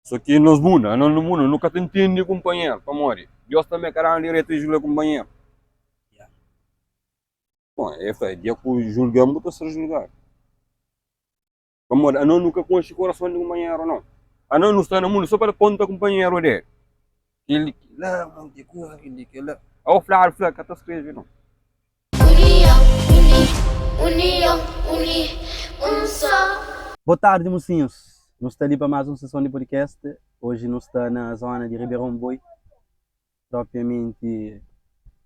So ki nos mundu, anos no mundu, nu ka ta ntende kunpanheru, pamodi Deus tanbe ka da-nu direitu di julga kunpanheru. Bon, el fla, dia ku julga-m, bu ta ser julgadu. Pamodi anos nu ka konxe korason di kunpanheru, nau. Anos nu sta na mundu so pa ponta kunpanheru dedu. Kel-li, kel-la, monti kuza, kel-li, kel-la. Au fladu fla, ka ta skrebe, nau. Union, uni, union, uni, un só. Boa tardi mosinhus, nu sta li pa más un seson di podcast. Oji nu sta na zona di Riberon Boi, propriamenti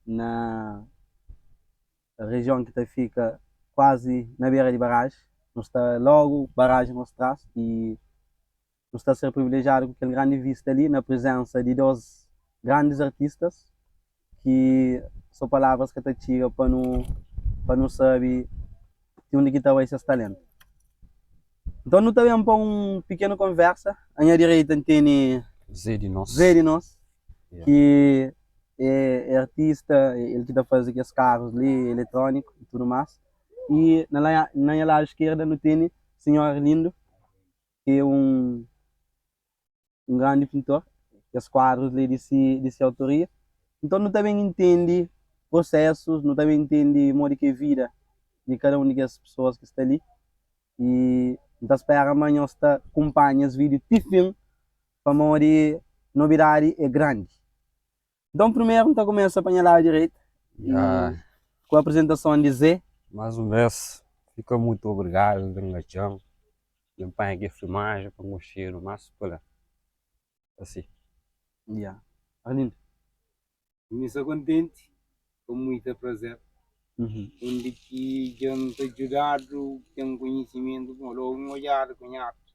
na rejion ki ta fika kuazi na bera di baraji. Nu sta logu baraji nos tras i nu sta ser privilejiadu ku kel grandi vista li na prizensa di dos grandis artistas ki so palavras ka ta txiga pa nu pa nu sabe ti undi ki ta bai ses talentu. Nton nu ta ben pa un pikenu konversa. A nha direita N tene Zé di nos. Zé di nos Yeah. ki é, é artista, el ki ta faze kes karus li eletróniku i tudu más. I na la na nha ladu skerda nu tene Sinhor Arlindo ki é un un grandi pintor, kes kuadrus li di si di si autoria. Nton nu ta ben intendi prosesus, nu ta ben intendi modi ki é vida di kada un di kes pesoas ki sta li i N ta spera ma nhos ta kunpanha es vídiu ti fin pamodi nobidadi é grandi. Nton primeru N ta kumesa pa nha ladu direita i ku aprizentason di Zé. Más un bês, fika mutu obrigadu di ngatxa-m, di N panha ki filmajen pa N konxedu más pa la. Asi. Ya. Arlindo. Mi sta kontenti, ku muita prazer, undi ki dja N ta djudadu ten konhisimentu, logu N odjadu ku nha arti.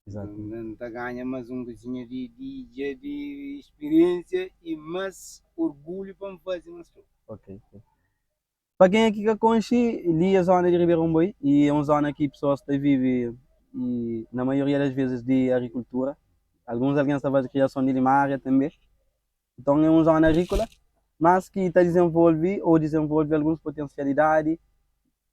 N ta ganha más un kuzinha di di dja di spiriénsia i más orgulhu pa N faze más txeu. Ok, ok. Pa kenha ki ka konxe, li é zona di Riberon Boi i é un zona ki pesoas ta vive i na maioria das vezes di agrikultura. Alguns algen ta faze kriason di limária tanbe. Nton é un zona agríkola, mas ki ta dizenvolve ô dizenvolve alguns potensialidadi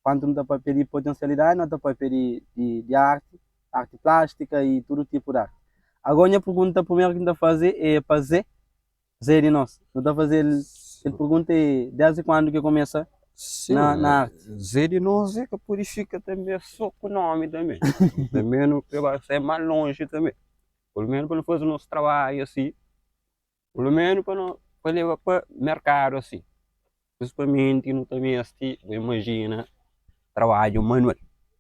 Kantu nu ta papia di potensialidadi, nu ta papia di, di, di arti, arti plástika i tudu tipu di arti. Agora nha pergunta primeru ki N ta faze é pa Zé, Zé di nos. Nu ta faze-l kel pergunta é desdi kuandu ki kumesa Sim, na, na arti? Zé di nos é ka pode fika tanbe só ku nomi tanbe. Tanbe nu kre ba sai más lonji tanbe. Pelu menu pa nu faze nos trabadju asi. Pelu menu pa no pa leba pa merkadu asi, prinsipalmenti nu ta mesti bu imajina trabadju manual,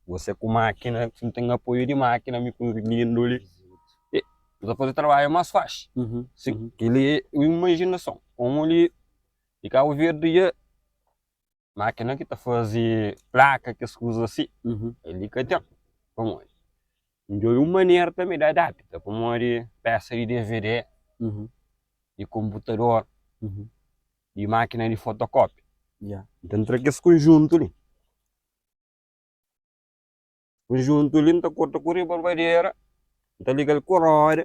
você ku makina si nu ten apoiu di makina mi ku Arlindo li e nu ta faze trabadju mas faxi, si kili é imajinason komu li di Kabu Verdi dja Makina ki ta faze plaka kes kuza asi, el ka ten. Pamodi? N djobe un manera tanbe di adapta, pamodi pesa di dvd, di konputador, di makina di fotokopia. N ta ntra kes konjuntu li. Konjuntu li N ta korta ku ribarbadeira, N ta liga-l ku roda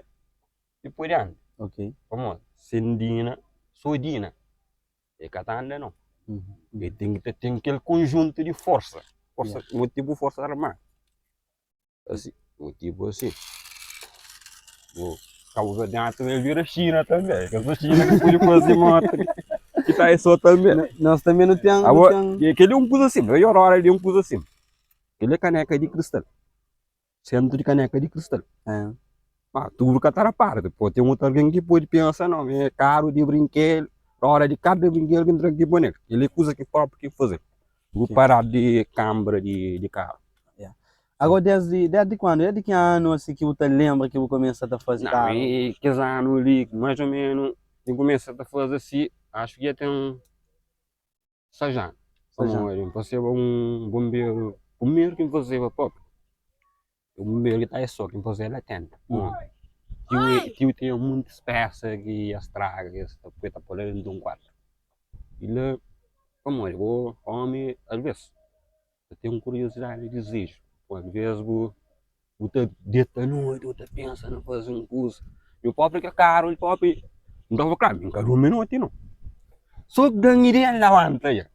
i poi dianti. Ok. Pamodi sen dina, so dina, e ka ta anda nau. E ten ki ta ten kel konjuntu di forsa, forsa, motivu forsa armadu. Asi, motivu asi. Bu Kabuverdianu tanbe bira Xina tanbe, ka so Xina ki pudi fazi mota ki ta so tanbe. Nos tanbe nu ten, nu Abo, ten. kel-li é un kuza sinplis, odja roda li é un kuza sinplis. Kel-li é kaneka di kristal, sentru di kaneka di kristal. Ma tudu ka ta rapara, pode ten otu algen ki pode pensa, no, mi é karu di brinkedu, roda di karu di brinkedu ki N tra ki poi nel. Kel-li é kuza ki propi ki faze-l, bu paradu di kanbra di karu. Agora desdi desdi kuandu? Desdi ki anu asi ki bu ta lenbra ki bu kumesa ta faze Não, karu? e kes anu li, mais ou menos, N kumesa ta faze asi, acho ki dja ten 6 anu. 6 anu. Pamodi N faseba un bonberu, primeru ki N fazeba propi, un bonberu ki ta é so ki N fazeba la tenta. Tiu tiu tinha muntis pesa ki ia straga, ki es ta poi ta poi la dentu di un kuartu. I la, pamodi bo omi alves. Ta ten kuriosidadi i dizeju. Alvês bu bu ta deta noti bu ta pensa na faze un kuza. Mi propi kel karu li propi, N ta fla klaru, mi N ka durmi noti nau. So dan ideia N labanta dja.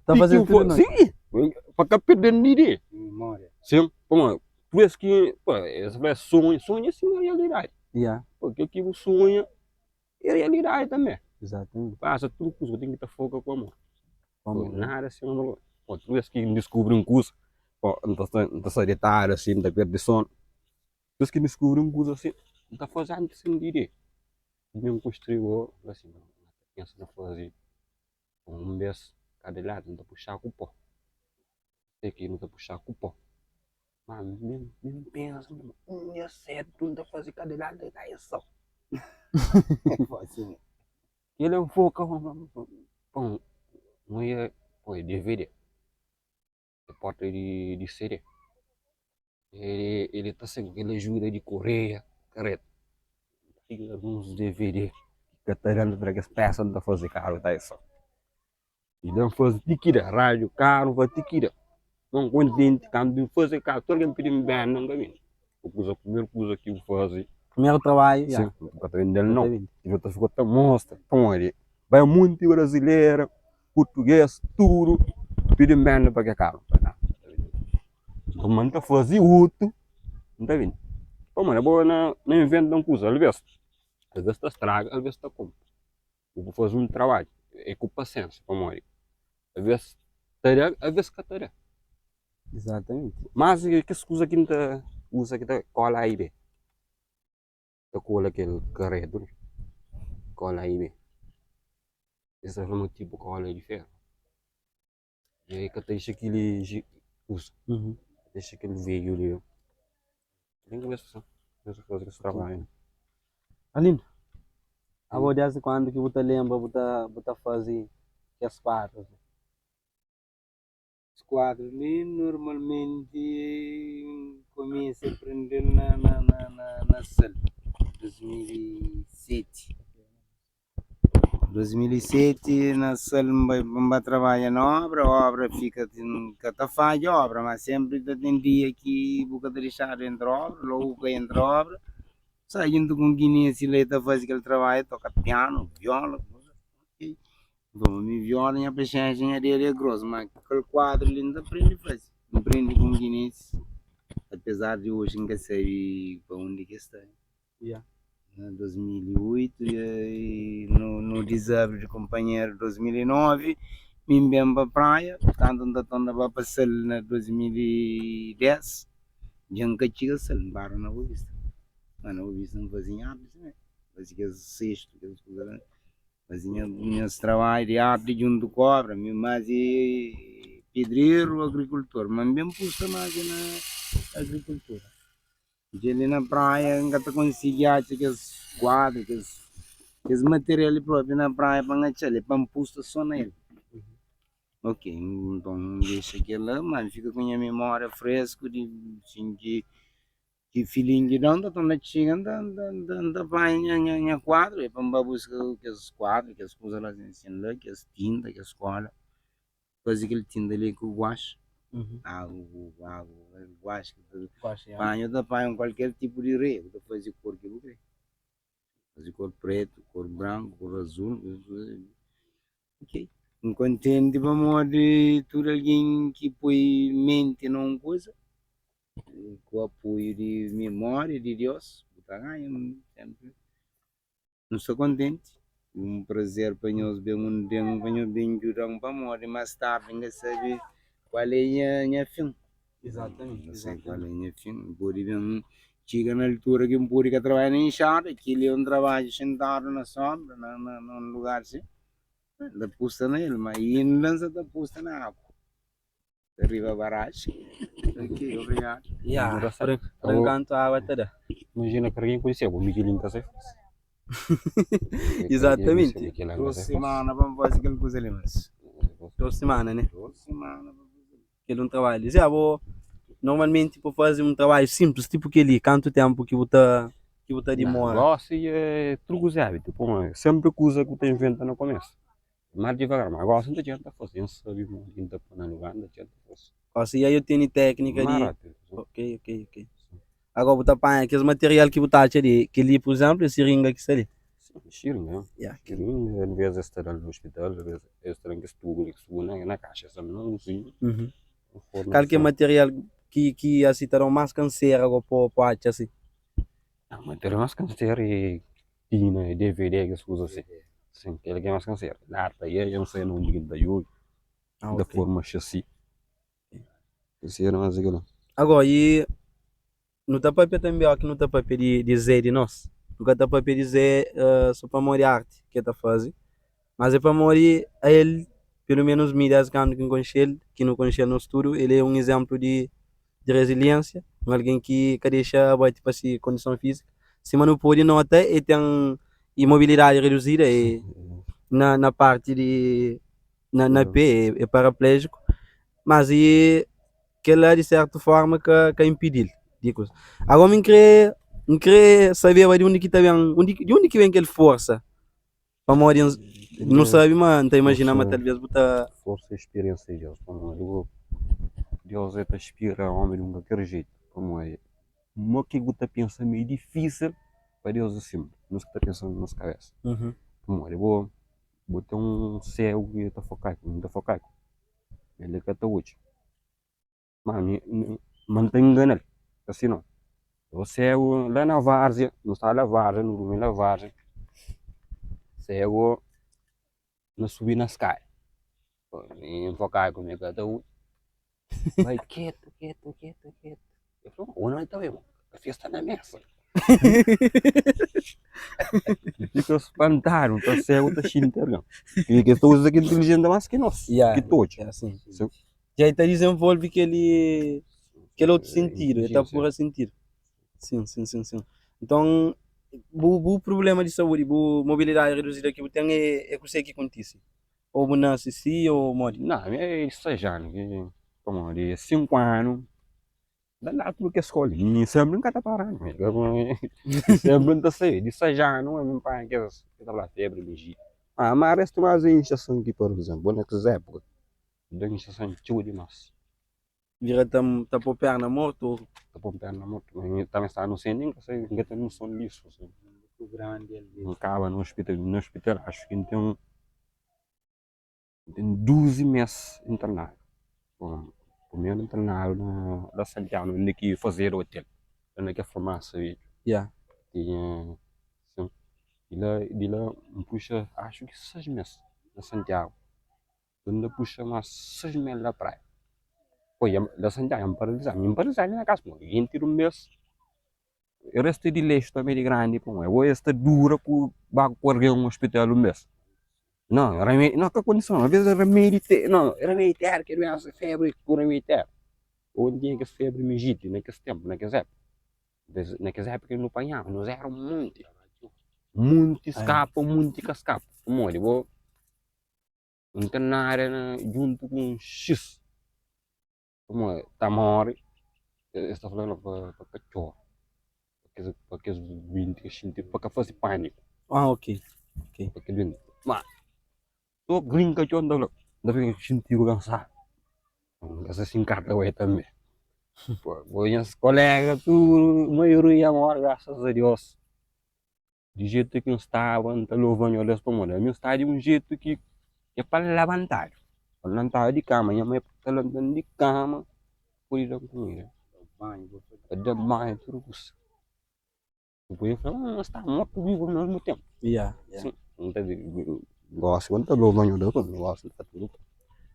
Ta faze tudu noti? Sin, pa ka perde-m di ideia. Mimória. Sin, pamodi? Tur es ki, pô, es fla sonha, sonha é sima realidadi. Yeah. Pô, kel ki bu sonha é realidadi tanbe. Exatamente. Pasa tudu kuza, bu ten ki ta foka ku amor. Ku amor. Nada sen amor. Pô, tudu bes ki N diskubri un kuza, pô, N ta sta, N ta sta detadu asin, N ta perde sonu. Tudu bes ki N diskubri un kuza asin, N ta faze antis N di N ben konstrui bo, N fla asin, N ta pensa na faze un bes kada ladu N ta puxa ku pó. Te ki nu ta puxa ku pó. Ma mi mi pensa ma un dia sertu N ta faze kada ladu ta da so. Kel nfoka pon N oia poi dvd e porta di CD el ta sai ku kel ajuda di koreia kareta N ta alguns dvd ki ka ta da N ta tra kes pesa N ta faze karu ta da so. I ben faze ti ki da rádiu karu fa ti ki da N kontenti kantu N faze karu tudu algen pidi-m benda N ka bende Bu kuza primeru kuza ki bu faze Primeru trabadju ya Sin bu ka ta bende-l nau Bu ta fika ta mostra pamodi bai monti brazilera purtuges tudu pidi-m benda pa ke karu N fla nau N ka ta bende Nton ma N ta faze otu N ta bende Pamodi abo na inventa un kuza alves alves ta straga alves ta konpo. Bu bu faze un trabadju é ku pasiénsia pamodi alvês ta da alvês ka ta da. Izatamenti. Mas é kes kuza ki N ta uza ki ta kola A i B, ta kola kel karetu li, kola A i B, es ta fla ma tipu kola di feru. E ka ta dexa kili kuza, ka ta dexa kel veju li. Ten kumesa sa, kumesa faze kes trabadju li. Arlindo, abo desdi kuandu ki bu ta lenbra bu ta bu ta faze kes kuadrus li? Kes kuadru li normalmenti N kumesa prende-l na na na na sal, 2007. 2007 na sal N bai N ba trabadja na obra, obra fika ka ta fadja obra ma senpri ta ten dia ki bu ka ta dixadu entra obra, logu ku ka entra obra sa djuntu ku un guinensi la e ta faze kel trabadju toka pianu, viola, nton mi viola nha paxenxa nha dedu é gros ma kel kuadru li N ta prende faze, N prende ku un guinensi apezar di oji N ka sabe pa undi ki e sta. Na 2008 no dizabri di kunpanheru 2009 mi N ben pa Praia kantu N ta torna ba pa Sal na 2010 dja N ka txiga Sal N para na Boa Vista ma na Boa Vista N faze nha arti simé N faze kes sestu kes kuza la N faze nhas trabadju di arti djuntu ku obra mi mas é pedreru agrikultor ma N ben pusta mas na agrikultura. Dja li na praia N ka ta konsigi atxa kes kuadru, kes material li propi na praia pa N atxa-l, é pa N pusta so na el. Ok, nton N dexa kel-la, ma N fika ku nha mimória fresku di sin ki ki filin ki da-m, ta torna txiga N ta N ta panha nha kuadru, é pa N ba buska kes kuadru, kes kuza la sin la, kes tinta, kes kola. Faze kel tinta li ku guaxe, agu ku agu guaxe ki ta panha, ta panha kualker tipu di rei, bu ta faze kor ki bu kre, faze kor pretu, kor branku, kor azul, ok. N kontenti pamodi tudu algen ki poi menti na un kuza, ku apoiu di mimoria di Deus, bu ta ganha senpri. Nu sta kontenti. Un prazer pa nhos ben un den pa nhos ben djuda-m pamodi más tardi N ka sabe kual é nha nha fin. Exatamente. N ka sabe kual é nha fin. N pode ben txiga na altura ki N pode ka trabadja na inxada, kel-li é un trabadju xintadu na sonbra, na na na un lugar si, N ta pusta na el, ma inda N sa ta pusta na agu. Riba baraji. Ok, obrigado. Ya, Dura por, por enquanto água ta da. Imagina que alguém conhecia, o Miguelinho tá sem força. Exatamente. Dos semana pa N faze kel kuza li, mas. Dos semana, né? Dos semana pa faze. Kel un trabalho. Zé, bo normalmente pa faze un trabalho simples, tipo kel-li, kantu tempo ki bu ta ki bu ta dimora? Gosi é tudu kuza é hábitu. Pô, sempre kuza ku ta inventa na começo. Más divagar, ma gosi N ta tenta faze, N sabe modi ki N ta poi na lugar, N ta tenta faze. Gosi ya yo tene téknika Más di. rápidu. Ok, ok, ok. Agora bu ta panha kes material ki bu ta atxa di kel-li, pur izénplu, é siringa ki sta li. Sim, xiringa. Ya. Xiringa, alvês es ta da-l na ospital, alvês es ta da-m kes tubu li, kes tubu na kaxa, es ta da-m na un luzinhu. Kal ki é material ki ki asi ta da-u más kansera go pa pa atxa asi? Ah, ma ta da más kansera é tina, é DVD, kes kuza asi. Sin, kel-la ki é más kansera. Lata i dja N sai na undi ki N ta djobe, Ah, N ta ok. forma xasi. Kansera más é kel-la. Agora, i Nu ta papia tanbe óki nu ta papia di Zé di nos. Nu ka ta papia di Zé so pamodi arti ki el ta faze, mas é pamodi ael, pelu menus mi désdi kandu ki N konxe-l, ki nu konxe-l nos tudu, el é un izénplu di reziliénsia, un algen ki ka dexa abati pa se kondison fízika. Sima nu pode nota, el ten imobilidadi reduzida e na parti di na pé, é parapléjiku, mas e kel-la di sértu fórma ka ka inpidi-l di kuza. Agora mi N krê N krê sabeba di undi ki ta ben undi di undi ki ben kel forsa pamodi N nu sabe ma N ta imajina ma talvês bu ta Forsa i spiriénsa di Deus pamodi bu Deus el ta spira ómi di un kalker jetu pamodi mo ki bu ta pensa ma é difísil pa Deus é sinplis nos ki ta pensa na nos kabésa pamodi bo bu ten un ségu ki ta fokadu N ta fokadu El ka ta odja. Ma mi, ma N ta ingana-l, ka si nau. O ségu la na várzia, nu staba la várzia, nu durmi la várzia, ségu na subi na skada, mi N fokadu ku mi ka ta odja, bai ketu, ketu, ketu, ketu, el fla, o el ta bai, kafé sta na mesa. N fika spantadu, ta ségu ta xinti algen. Ki kes ta uza ki intilijenti más ki nos, ki ta odja. Dja el ta dizenvolve kel kel otu sentidu, el ta apura sentidu. Sin, sin, sin, sin. Nton, bu bu prubléma di saúdi, bu mobilidadi reduzida ki bu ten é kuzê ki kontise? Ô bu nase si ô modi? Nau, mi é 6 anu ki pamodi 5 anu Da la tudu kes skoli, mi sempri N ka ta para mi sempri N ta sai, di 6 anu ami N panha kes ki ta fla febri minjiti, ah ma restu mas é inxason ki por izemplu na kes époka da inxason txeu dimas. Bira ta ta po perna mortu ô? Ta po perna mortu, mi tambi staba nosenti N ka sabi N ka ten noson disu, N kaba na ospital, na ospital axu ki N ten. N ten 12 mês internadu. Bon, primeru internadu na la Santiagu, na undi ki fazedu otel, la na kel farmásia bedju. Ya. Tinha, sin, di la di la N puxa axu ki 6 mês na Santiagu, N ta puxa más 6 mês la Praia. Poi, la Santiagu N paralizadu, mi N paralizadu li na kasa, pamodi denti di un mês Resta di lexu tanbe di grandi pamodi abo es ta dura ku ba ku algen un ospital un bes no ramedi no ka kondison aves ramedi te no ramedi tera ke duensa febri ku ramedi tera o tinha kes febri minjiti na kes tenpu na kes epuka na kes epuka nu panhaba nos era un monti monti skapa monti ka skapa pamodi bo N ten nada na djuntu ku un xis. Pamodi ta móre, es ta fla pa ka txora, pa kes duenti ka xinti, pa ka faze pániku. Ah, ok. Ok. Pa kes duenti. Ma, so grinka txeu N ta fla, N ta fika xintidu kansadu. N ka sa si N ka ta bai tanbe. Pô, nhas koléga tudu, maioria móre, grasas a Deus. Di jetu ki N staba, N ta lova Nhordes pamodi ami N sta di un jetu ki é pa labantadu. Pa lantadu di kama, nha mai ta lanta-m di kama pa pode da-m kumida, pa da-m banhu, tudu kusa. Dipôs el fla, N sta mortu bibu omesmu tenpu. Sin, N ta gosi N ta lova Nhordes pamodi gosi N sta tudu.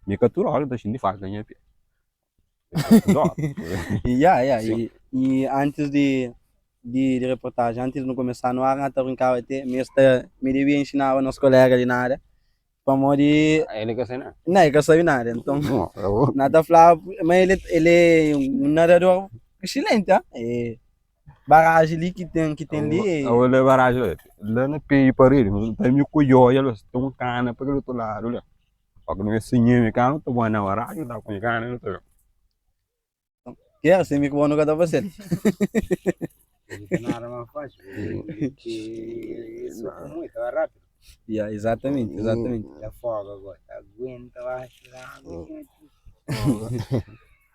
Mi ka tudu óra N ta xinti falta nha pé. Ya, ya, i, i antis di, di, di reportajen, antis nu kumesa nu ar, na ta brinkaba te, mi es ta, mi debia inxinaba nos kolega li nada, pamodi. El ka sabe nada. Não, el ka sabe nada, enton, na ta flaba, ma el, el é un nadador excelente, ah, e baraji li ki ten, ki ten li, e. Aô, la baraji la, la na pé di paredi, ta mi ku Joia, ten un kana pa kel otu ladu la. Só ki nu é sinhê mi ka nu ta boi na baraju, nu ta poi kana nu ta. Ke si mi ku bo nu ka ta fasel. Nada más fácil, porque isso é muito rápido. Ya, exatamente, exatamente. Ta foga agora, ta aguenta baixo da água.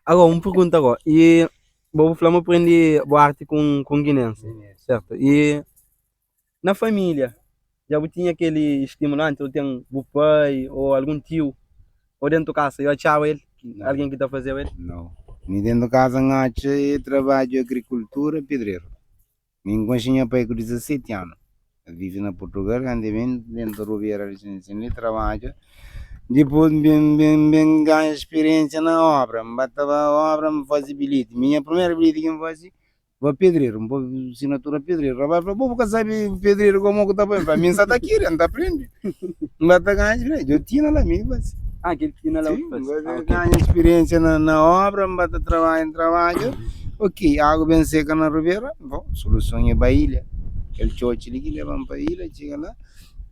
Agora, un pergunta agora. E bo bu fla ma prende bo arte ku ku un guinense, certo? E Na família, dja bu tinha kel estimulante ô ten bu pai ô algun tiu ô dentu kasa, yo atxaba el, algen ki ta fazeba el? Nau. Mi dentu kaza N atxa e trabadju agrikultura, pedreru. Mi N konxe nha pai ku 17 anu, el vive na Purtugal, kantu el ben dentu Rubera di San Vinsenti el trabadja, dipôs N ben N ben N ben ganha spiriénsia na óbra, N ba ta ba óbra N faze bilheti, mi nha primeru bilheti ki N faze Ba pedreru, N poi sinatura pedreru. Rapaz fla, bo bu ka sabe pedreru komo ku ta poi? N fla, mi N sa ta kiri, N ta prende. N ba ta ganha spiriensia. Djo tina la mi ki fasi. Ah, kel tina la bu Sim, fasi. N ba Ah, ta ok. ganha spiriensia na na obra, N ba ta trabadja, N trabadja. Ok, agu ben seka na rubera, bon, soluson e ba ilha. Kel txotxi li ki leba-m pa ilha, txiga la,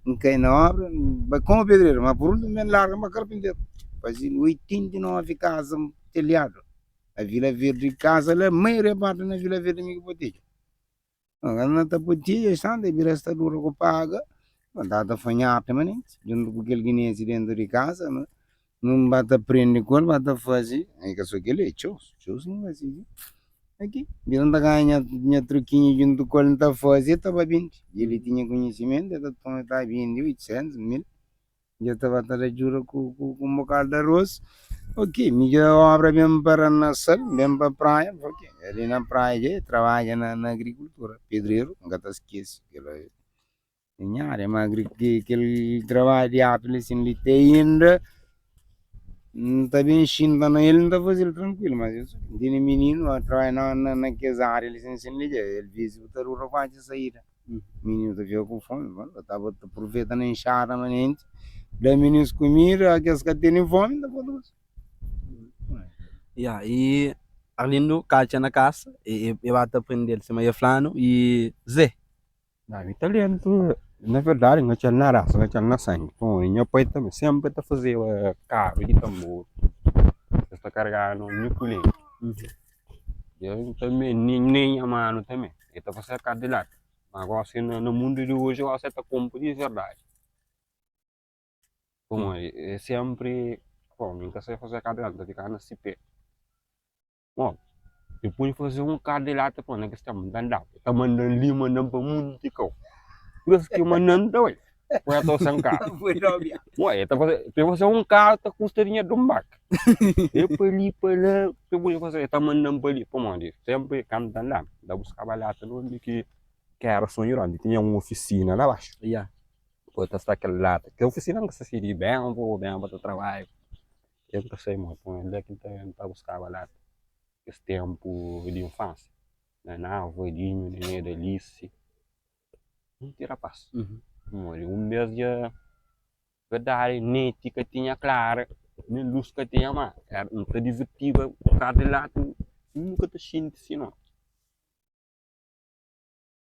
N kai na obra, N bai komo pedreru, ma pur ultimu N ben larga, N ba karpinteru. Fasi 89 kaza telhadu. Na Vila Verde casa la maioria parti na Vila Verde mi ki potidja N na ta potidja stanta e bira sta dura ku paga N ta ta fanha arte manenti djuntu ku kel ginesi dentu di casa ma N ba ta prende ku el ba ta faze e ka so kel-li e txeu txeu si N fase li aki bira N ta ganha nha trukinhu djuntu ku el N ta faze e ta ba bindi el tinha kunhisimentu el ta toma el ta bindi 800 1000. Dja ta ba ta da djuda ku un bokadu di arroz, ok, mi dja obra ben para na sal, ben pa praia, ok, ali na praia dja e trabadja na agrikultura, pedreru, N ka ta skese, kel-la é nha aria, ma kel trabadju di arti li sin li te inda N ta ben xinta na el N ta faze-l trankuilu, ma N tene mininu a trabadja na kes aria li sin sin li dja el vezi bu ta dura kuazi saida. Mininu ta fika ku fomi, bon, ta taba ta pruveta na inxada manenti, da mininus kumida, kes ka tene fomi ta bota gosi. Ya, i Arlindo katxa na kasa, e e ba ta prende-l sima e fla-nu, i Zé. Na mi talentu, na verdadi, N atxa-l na rasa, N atxa-l na sangi. Pamodi nha pai tanbe senpri ta fazeba karu di tanbur, es ta kargaba-nu mi ku Leni. Eu tanbe, nen nha manu tanbe. El ta fase kar di lata. Ma gosi na na mundu di oji gosi el ta konpo di verdadi. Pamodi e senpri, bo mi ka sabe fase kar di lata, N ta fika na si pe. Bo, el pudi fase un kar di lata pa na kes tempu N ta andaba, el ta manda-m li, manda-m pa munti kau. Tudu es ki manda-m N ta bai. Poi atoa sen karu. Bo, el ta fase, pa el fase un karu ta kusta dinheru di un baka. E pa li pa la, pa el pudi fase, el ta manda-m pa li. Pamodi senpri kantu N ta andaba, N ta buskaba lata na undi ki era sonhu grandi. Tinha un ofisina la baxu, poi ta sta kel lata. Kel ofisina N ka sta sigi ben pa ben pa ta trabadja, el ka sai mo. Poi la ki N ta buskaba lata kes tenpu di infansia. Naná, Vadinhu, Nené da Alice, Munti rapaz. Pamodi un bes dja verdadi neti ka tinha klara, nen lus ka tinha ma era nu ta divirtiba purkaza di latu nu ka ta xinti si no.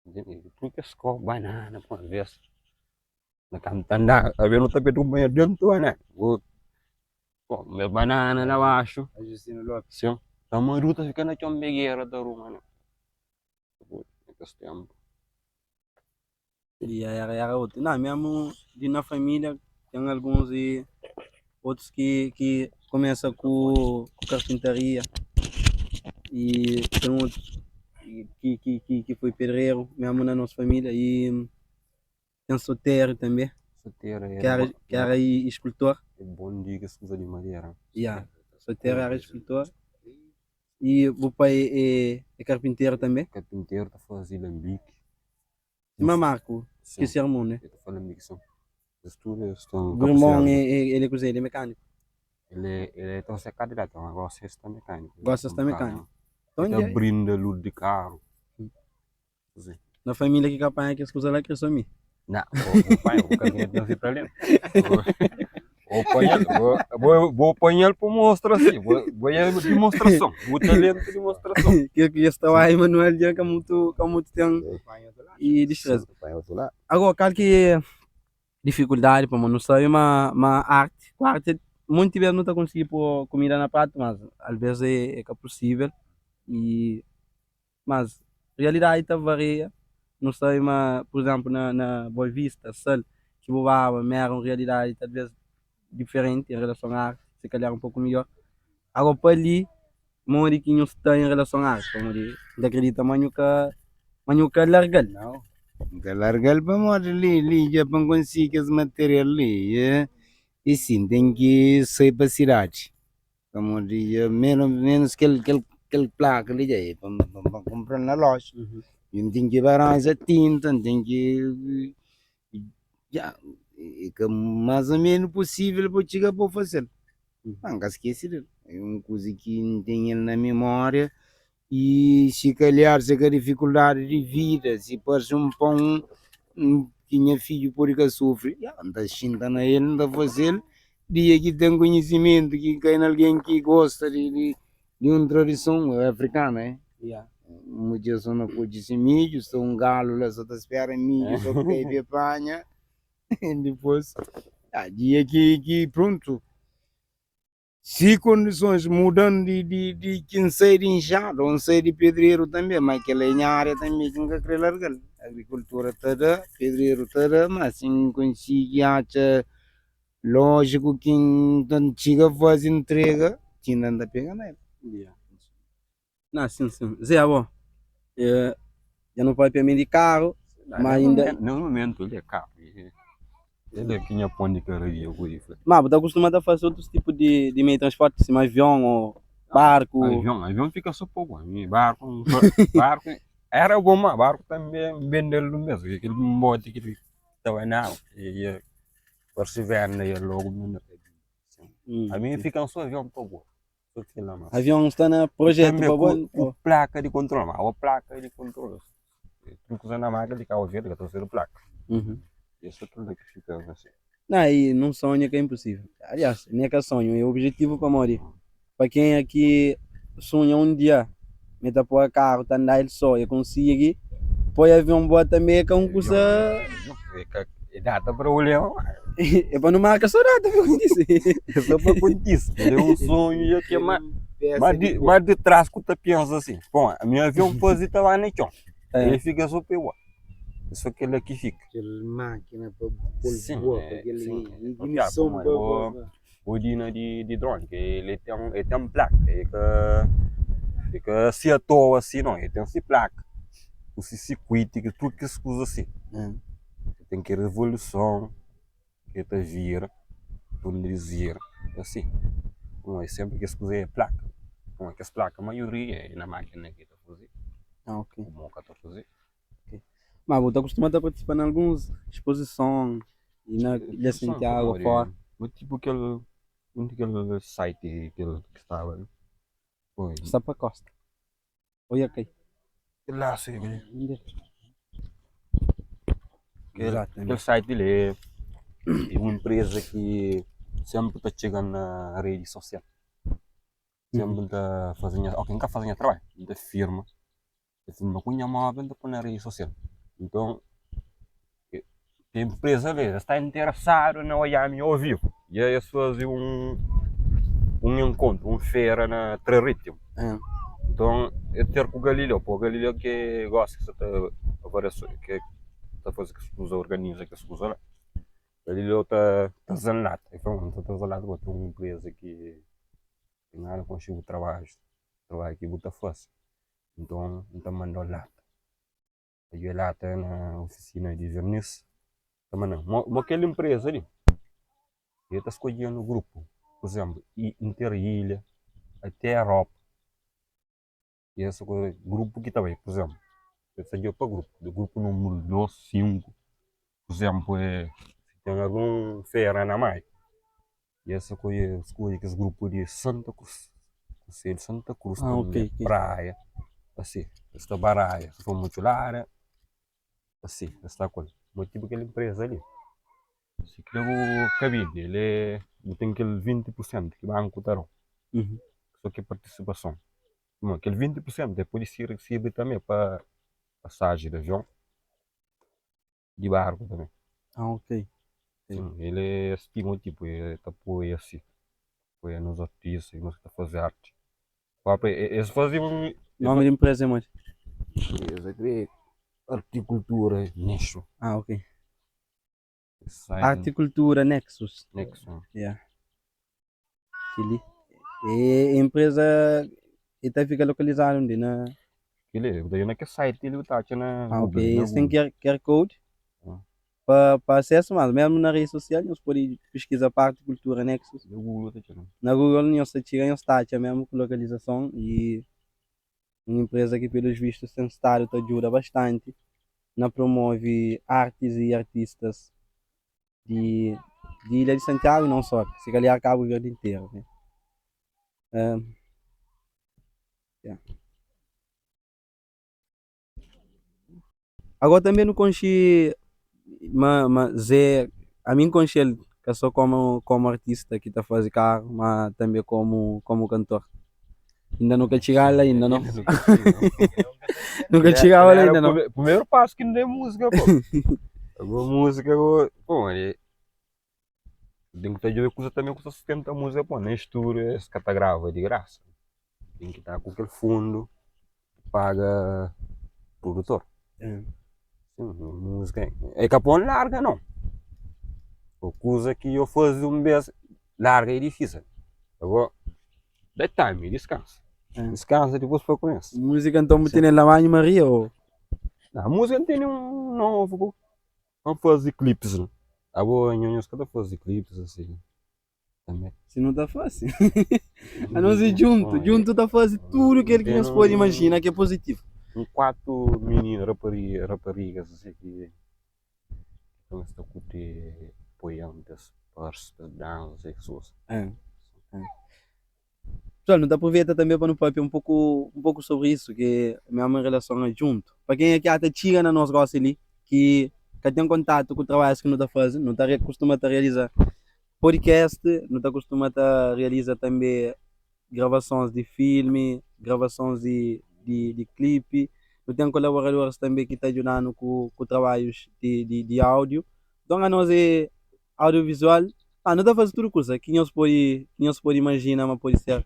Tudu kes kau banana pa un bes na kantu ta anda aves nu ta pega un banha dentu banana kume banana la baxu sin ta maduru ta fika na txon begera ta ruma na kes tenpu. Ya era era otu. Na mesmu di na familia ten alguns e otus ki ki kumesa ku ku karpintaria e ten otus ki ki ki ki foi pedreru mesmu na nos familia e ten soteru tanbe Soteru ki era ki era eskultor. É bon di kes kuza di madera. Ya, soteru era eskultor. I bu pai é é karpinteru tanbe? Karpinteru ta faze lanbiki. Sima Marku, ki se irmon, ne? El ta faze lanbiki, sin. Es tudu es ten Bu irmon é é el é kuzê? El é mekániku? El é el é ta fase kadilat, ma gosi el sta mekániku. Gosi el sta mekániku. El ta brinda lus di karu. Na família ki ka panha kes kuza la kre so mi. Na, bo, bo panha, bo ka vinha di pra dentro. Bo panha, bo, bo, bo panha pa mostra assim, bo, bo é demonstração, bo talento de demonstração. Ke ki es trabalho manual dja ka mutu, ka mutu ten e destreza. Agora, kal ki é difikuldadi pamodi nu sabe ma ma arti, ku arti monti bes nu ta konsigi po kumida na pratu, mas alves é é ka pusível e Mas realidadi ta varia, nu sabe ma pur izénplu na na Boa Vista, Sal, ki bu baba ma éra un realidadi talvês diferenti en relason a arti, si kalhar un poku midjór. Agora pa li, modi ki nhu sta en relason a arti? Pamodi N ta kridita ma nhu ka ma nhu ka larga-l. Nau, N ka larga-l pamodi li li dja pa N konsigi kes material li e si N ten ki sai pa sidadi. Pamodi dja menu menus kel kel. Kel plaka li dja é pa N kunpra-l na loja. I N ten ki ba ranja tinta, N ten ki Ya, é ka más o ménu pusível pa bu txiga pa bu faze-l. Má N ka skese di el. É un kuza ki N ten el na mimória i si kalhar, si ka difikuldadi di vida, si parse un pon ki nha fidju pode ka sufri, ya, N ta xinta na el, N ta faze-l. Dia ki ten konhisimentu, ki kai na algen ki gosta di Di un tradison afrikana, eh? Ya. Mudjer so na kodje si midju, sta un galu la so ta spera midju so kai pa e panha. Dipôs, ah, dia ki, ki prontu, si kondisons muda-m di, di, di ki N sai di inxada ô N sai di pedreru tanbe, ma kel-la é nha ária tanbe ki N ka kre larga-l. Agrikultura ta da, pedreru ta da, ma si N konsigi atxa Lójiku ki N ta txiga faze ntrega, tinda N ta pega na el. Yeah. Na, sin, sin. Zé, abo, eh, dja nu papia mi di karu, ma inda... Nes momentu, el é karu. El é ki nha pon di kada dia, ku fla. Ma bu ta kustuma ta faze otus tipu di, di meiu di transporti, sima avion ô barku? Avion, avion fika so poku. Ami barku, barku era bon, ma barku tanbe N bende-l un bes. Kel boti ki ta bai na agu. Parse venda e logo mi na ta bindi. Hum, Ami fica só avião pa boa. Só que lá mas. Avião sta na projeto Também pa ku, bo? ku placa de controle, mas a placa de controle. Tudo que na máquina de carro verde, que tá sendo placa. Uhum. Isso tudo que fica assim. Não, e num sonho que é impossível. Aliás, nem é que é sonho, é objetivo pa modi. Pa quem aqui sonha um dia, me ta pôr carro, ta andar ele só, e consegui, pôr avião boa também é que é um kusa. É ka é data para olhar. É pa nu marka só data pa kontise. É só pa kontise. É um sonho já que é mais mais de, mais de trás que tu pensa assim. Bom, a minha avião fazer tá lá no chão. É. Ele fica só pelo É só aquele que fica. Kel mákina pa pô-l Sim, boa, é, pa kel sim. ignison Pô, pa, pa, pa. O Dina di di drone ke el ten el ten plaka e ka e ka si atoa si no, el ten si plaka ku si sirkuitu ku tudu kes kuza si. El ten ki revoluson ke ta vira pa gira asi. Pamodi senpri kes kuza é plaka, pamodi kes plaka maioria é na makina ki ta faze, ku mo ka ta faze. Ma bu ta kustuma ta partisipa na alguns spozison i na Ilha Santiago fora? Bu tipu kel un di kel site kel ki staba li. Oi. Sta pa kosta. Oi ok. Kel la si. Kel Kel kel site li é un empresa ki senpri ta txiga na redi sosial. Senpri ta faze nha ok N ka faze nha trabadju N ta firma. Ta filma ku nha móvel ta poi na redi sosial. Nton, ten inpreza li, es sta interesadu na odja-m ao vivu. I es faze un un enkontru, un fera na Trarítimo. Nton, e ter ku Galileu, pô Galileu ki gosi ki sa ta ki ta faze kes kuza, organiza kes kuza la. Galileu ta traze-m lata, el fla-m, N ta traze lata pa ten un inpreza ki ten gana konxe bu trabadju, trabadju ki bu ta fase. Nton, N ta manda-u lata. Ta djobe lata na ofisina di vernis, ta manda-m. Mo kel inpreza li, el ta skodje-nu grupu, pur izénplu, inter ilha, ate Europa. I es grupu ki ta bai, pur izénplu, el ta djobe pa grupu, di grupu númeru dos, sinku. Pur izénplu, si ten algun fera na Maiu, I es skodje kes grupu di Santa Cruz, Konselhu Santa Cruz Ah, ok, tanbe, ok. Praia, asi, es ta baraia, es ta fla Mutxulara, asi, es ta ku el. Ma tipu kel inpreza li, si kre bu ka bindi, el é, bu ten kel 20 pur sentu ki banku ta da-u, so ki partisipason. Ma kel 20 pur sentu el pode sirbi tanbe pa pasaji di avion. Di barku tanbe. Ah, ok. Sim, el é stima tipo, el ta apoia si, apoia nos artista, nos ki ta faze arte. Própi es faze un. Nomi di inpreza é modi? Es é kre Artikultura Nexo. Ah, ok. Artikultura Nexus. Nexo. Yeah. Kel-li é inpreza e ta fika lokalizadu undi? Na. Kel-li, bu ta na kes site li bu ta atxa na Ah, ok. Google, na Es ten Google. QR code pa pa asesu, mas mesmu na redi sosial nhos pode piskiza pa Arte Kultura Nexus. Na Google ta txiga. Na Google nhos ta txiga, nhos ta atxa mesmu ku lokalizason i. Un inpreza ki pelos vistos ten stadu ta djuda bastanti na promove artis y artistas di di Ilha di Santiagu y non só, si kalhar Kabu Verdi interu, né? Ya. Agora tanbe nu konxe ma ma Zé, ami N konxe-l ka só komu komu artista ki ta faze karu, ma tanbe komu komu kantor. Inda nu ka txiga la inda no. Nu ka txigaba la inda no. Primeru pasu ki nu da é múzika pô. Agora múzika pô, pô, é ten ki ta djobe kuza tanbe ku ta sustenta múzika pô, na estúdiu es ka ta grava di grasa. Ten ki ta ku kel fundu paga produtor. Sim, múzika é ka pa un larga no. Pô kuza ki yo faze un bes larga é difísil. Agora Da time, diskansa. Diskansa dipôs pa kumesa. Múzika nton bu tene la Banho Maria ô? Na múzika N tene un novu ku N faze clipes la. Abo nho nhos ka ta faze clipes asi tanbe? Si nu ta faze. Anos é djuntu, djuntu ta faze tudu kel ki nhos pode imajina ki é pozitivu. Un 4 mininu rapariga raparigas asi ki ta ta kurti apoiam pa es parse pa es dansa es kusa. Pessoal, nu ta aproveita tanbe pa nu papia un poku un poku sobri isu ki é mesmu en relason a djuntu. Pa kenha ki ata txiga na nos gosi li ki ka ten kontatu ku trabadjus ki nu ta faze, nu ta kustuma ta realiza podcast, nu ta kustuma ta realiza tanbe gravasons di filmi, gravasons di di di klipi, nu ten kolaboradoris tanbe ki ta djuda-nu ku ku trabadjus di di di audiu. Nton anos é audiovisual, ah nu ta faze tudu kuza ki nhos pode ki nhos pode imajina ma pode ser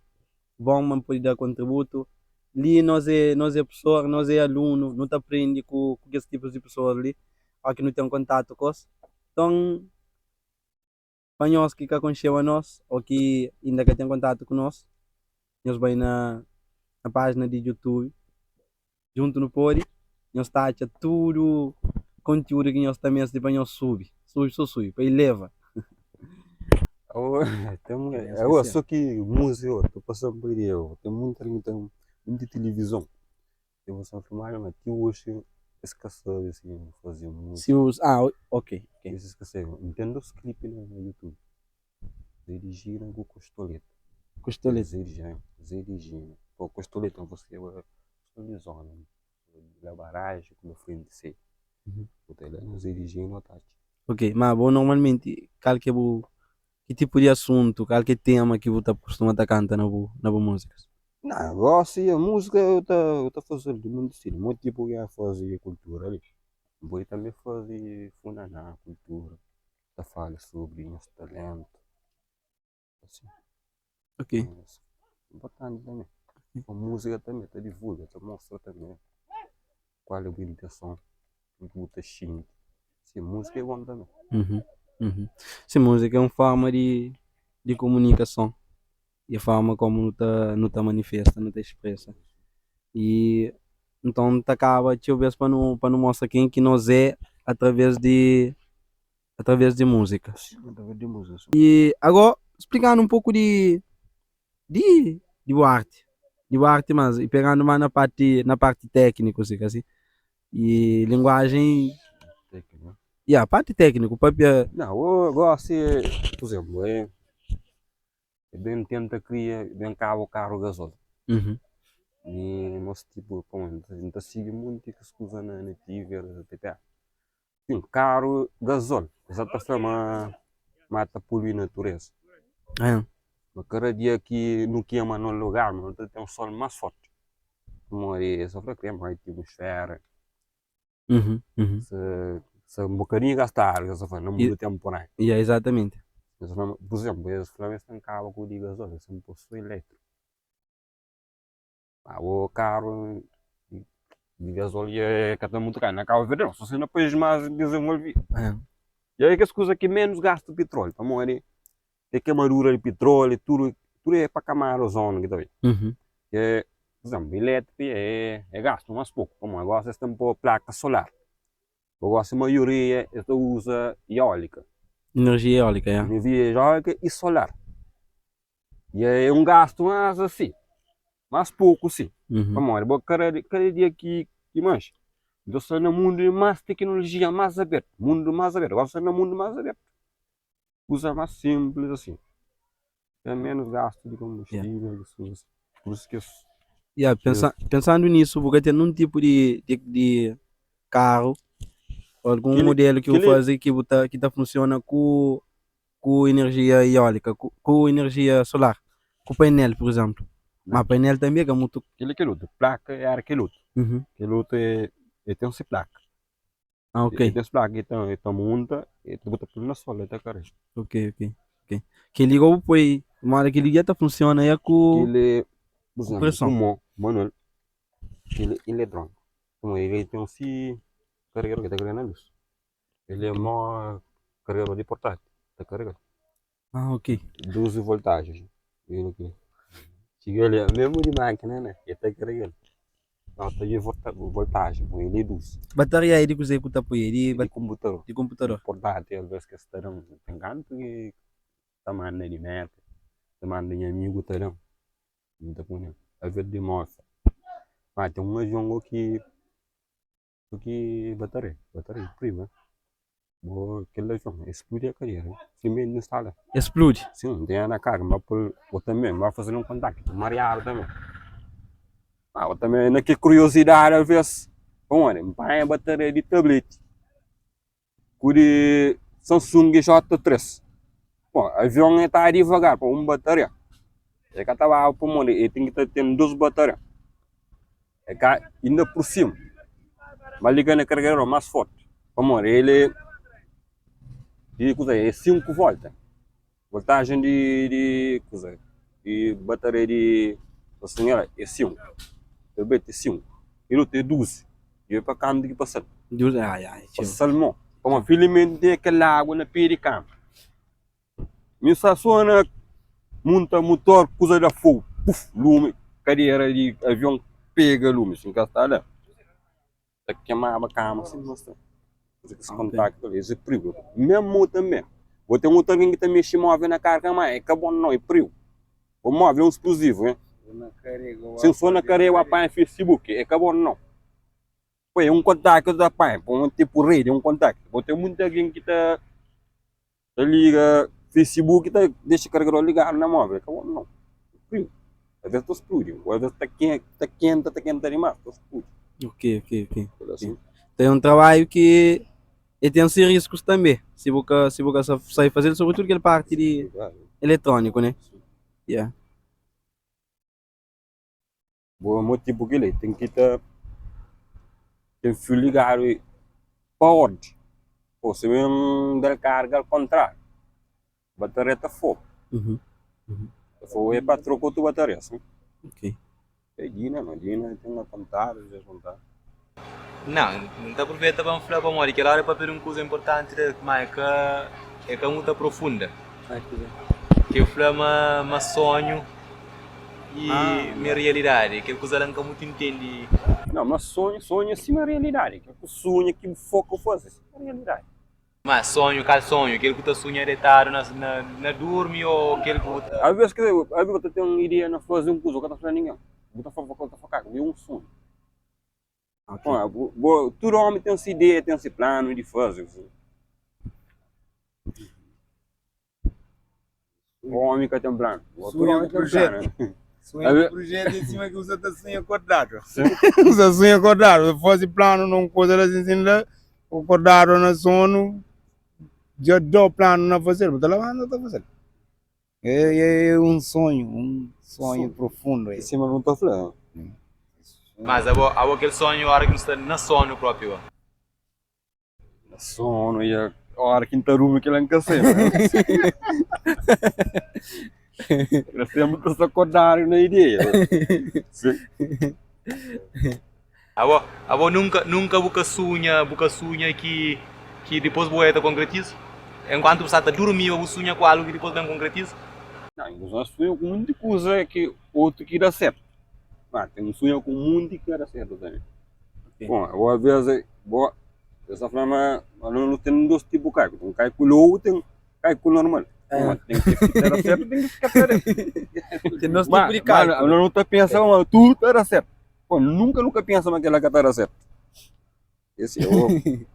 bon, ma pode da kontributu. Li nos é nos é profesor, nos é alunu, nu ta prende ku ku kes tipus di pesoas li, óki nu ten kontatu ku es. Nton, pa nhos ki ka konxeba nos ô ki inda ka ten kontatu ku nos, nhos bai na na pájina di YouTube. Djuntu Nu Pode, nhos ta atxa tudu kontiúdu ki nhos ta meste pa nhos subi. Subi so subi, pa ileva. Aô, só ki múzika ô, ta pasa-m pa ideia ô, ten munti algen ki ten munti tilivizon, tilivizon filmadu ma ti oxi es ka sabe si faze múzika. Si us, ah, ok, ok. Es ka sabe, N ten dos klipi na YouTube, Zé di Gina ku Kostoleta. Kostoleta. Zé di Gina, Zé di Gina. Pô, Kostoleta, N fase Sou di zona la barragem ku la frenti sei. Bu ta la na Zé di Gina o Tati. Ok, ma bo normalmenti kal ke bu ki tipu di asuntu, kal ke tema ki bu ta kustuma ta kanta na bu na bu musikas? Na, gosi a musika eu ta eu ta fazel di munti stilu, mo tipu ki a fazi kultura li, bu podi tambi fazi funaná, kultura, ta fala sobri nhos talentu. Assim. Ok. Importante também. A música também ta divulga, ta mostra também qual é a intenção que bu ta xinti. Sim, música é bom também. Uhum, uhum. Sim, música é un forma di di komunikason e forma komu nu ta nu ta manifesta, nu ta expresa. E nton ta kaba txeu bes pa nu pa nu mostra ken ki nos é através di através di múzika. Através di múzika, sim. E agó, splika-nu un poku di di di bu arti, di bu arti mas e pegandu mas na parti na parti tékniku si ka si e linguajen Tékniku. Ya, parti tékniku, papia. Não, eu gosto, por exemplo, é E ben tenta kria, ben kaba karu gazol. Mi mos tipu, pamodi N ta sigi monti kes kuza na na TV, RTP. Sin, karu gazol, es sa ta fla ma ma ta polui natureza. Ma kada dia ki nu kema na un lugar, nu ta ten sol más forti. Pamodi es ta fla krema atmosfera. Se un bokadinhu gastadu, es ta fla, na mundu temporaniu. Ya, izatamenti. Es fla, pur izemplu, es fla ma es ten kaba ku di gazol, es ten pô so elétriku. Abo karu di gazol ya ka ta mutu karu na Kabu Verdi, so si na país más dizenvolvidu. Ya é kes kuza ki ménus gasta pitróliu, pamodi é kemadura di pitróliu, tudu, tudu é pa kamada ozonu ki ta ben. Pur izemplu, ilétriku é é gastu más poku, pamodi gosi es ten pô plaka solar, bo gosi maioria es ta uza eólika. Enerjia eólika, ya. Enerjia eólika i solar. I é un gastu más asi, más poku si. Pamodi bo kada kada dia ki ki manxe, nu ta sta na mundu di más teknolojia más abertu, mundu más abertu, gosi sta na mundu más abertu, kuza más sinplis asin, ten ménus gastu di konbustível, kes kuza asin, pur isu ki es. Ya, pensa, pensandu nisu, bu ka ten nun tipu di di di karu ô algun mudelu ki bu faze ki bu ta ki ta funsiona ku ku inerjia eólika, ku inerjia solar, ku painel, pur izénplu. Má painel tanbê ka mutu. Kel-li kel otu, plaka éra kel otu. Kel otu é ten se plaka. Ah, ok. El ten se plaka ki el ta monta, el ta bota tudu na sol, el ta karega. Ok, ok, ok. Kel-li gó bu poi, modi kel-li dja ta funsiona ja ku. Kel-li, pur izénplu, preson. ku mô, manual, kel-li eletróniku. Pamodi el ten se karegador ki ta karega na lus. El é mó karregador di portátil, ta karrega-l. Ah, ok. 12 voltagens. El ki txiga li, mesmu di mákina, né? El ta karrega-l. Não, ta di voltagen, poi el é 12. Bataria é di kuzê ku ta poi? É di Di konputador. Di konputador. Portátil, alvês kes ta da-m, ten kantu ki ta manda di Merka, ta manda nha amigu ta da-m, N ta poi nel. Alvês di móvel. Ma ten un avion go ki. Ki bataria, bataria prima bo kel avion e spludi a kadera simenti n sta la. E spludi? Sin, n tinha na karga n ba pul bo tanbe n ba faze-l un kontaktu mariadu tanbe ma bo tanbe na ki kuriosidadi alves pamodi n panha bataria di tableti ku di Samsung J3 bon avion e ta divagar pa un bataria e ka ta baba pamodi e ten ki ta ten dus bataria e ka inda pur sima ma liga na kargador mas forti pamodi el e di kuze e 5 volta voltajen di di kuze di bataria di sinhora e 5 el 5 kel otu e 12 Djobe pa kantu ki pasa-l. Pasa-l mô. Pamodi filimenti ten kel agu na pé di kama. Mi sta so na munta mutor, kuza da fogu, puf, lumi, kadera di avion pega lumi. Si N ka sta la, ta kemaba kama sin no sta. Kuza ki es kontaktu li, es é prigu. Mesmu tanbe, bo ten otu algen ki ta mexi móvel na karga, má é ka bon nau, é prigu. O móvel é un spluzivu, hein? Sin so na karega bu apanha Facebook, é ka bon nau. Poi é un kontaktu ki ta apanha, poi un tipu redi, un kontaktu. Bo ten munti algen ki ta ta liga Facebook ta dexa kargador ligadu na móvel, é ka bon nau. Prigu. Alvês ta spludi, ô alvês ta ta kenta, ta kenta dimás, ta spludi. Ok, ok, ok. Ten un trabadju ki E ten si riskus tanbe, si bu ka si bu ka sa sai fazel, sobretudu kel parti di eletróniku, ne? Yeah. Bo motibu kila ten ki ta ten fiu ligadu pa ordi, o si ben dal karga al kontrariu, bataria ta fogu. Ta fogu e pa troka otu bataria, sin. Ok. É Dina, ma Dina ten apontadu, dja apontadu. Não, N ta apruveita pa N fla pamodi kel óra é papia di un kuza inportanti da má é ka é ka mutu aprofunda. Ki el fla ma ma sonhu i ma é rialidadi. Kel kuza la N ka mutu intendi. Não, ma sonhu, sonhu é sima rialidadi. Kel ku sunha ki bu foka faze, é sima rialidadi. Ma sonhu, kal sonhu? Kel ku ta sunha detadu na na durmi o kel ku bu ta. Alvês ki alvês bu ta ten un ideia na faze un kuza, bu ka ta fla ningen. Bu ta fla bu ta fla kaka, mi é un sonhu. Bo, bo, tudu omi ten se ideia, ten se planu di faze. Omi ka ten planu. Bo, tudu Sunha omi ku ten planu. projetu. Sunha ku projetu é sima ki bu sa ta sunha kordadu. Bu sa sunha kordadu, bu faze planu na un kuza la sin sin la, bu kordadu na sonu, dja dau planu na fazel, bu ta labanta bu ta fazel. É, é un sonhu, un sonhu profundu. É sima nu ta fla. Mas abo, abo kel sonhu ora ki nu sta na sonu propi go. Na sonu e ora ki N ta durmi kila N ka sai. Kila sempri ta sta kordadu na ideia. Si. Abo, abo nunka, nunka bu ka sunha, bu ka sunha ki, ki dipôs bu oja ta konkretiza? Enkuantu bu sta ta durmiba bu sunha ku algu ki dipôs ben konkretiza? Não, N ta sunha ku munti kuza ki otu ki da sertu. Ma ten sunha ku munti ki ka da sertu tanbe. Bon, abo avês, bo, es ta fla ma no ten dos tipu kaiku, ten kaiku lobu, ten kaiku normal. Ma ten ki ta da sertu, ten ki ka ta da sertu. Ten dos tipu di kaiku. Ma no ta pensa ma tudu ta da sertu. Pô, nunka nu ka pensa ma kel-la ka ta da sértu. Esse abo,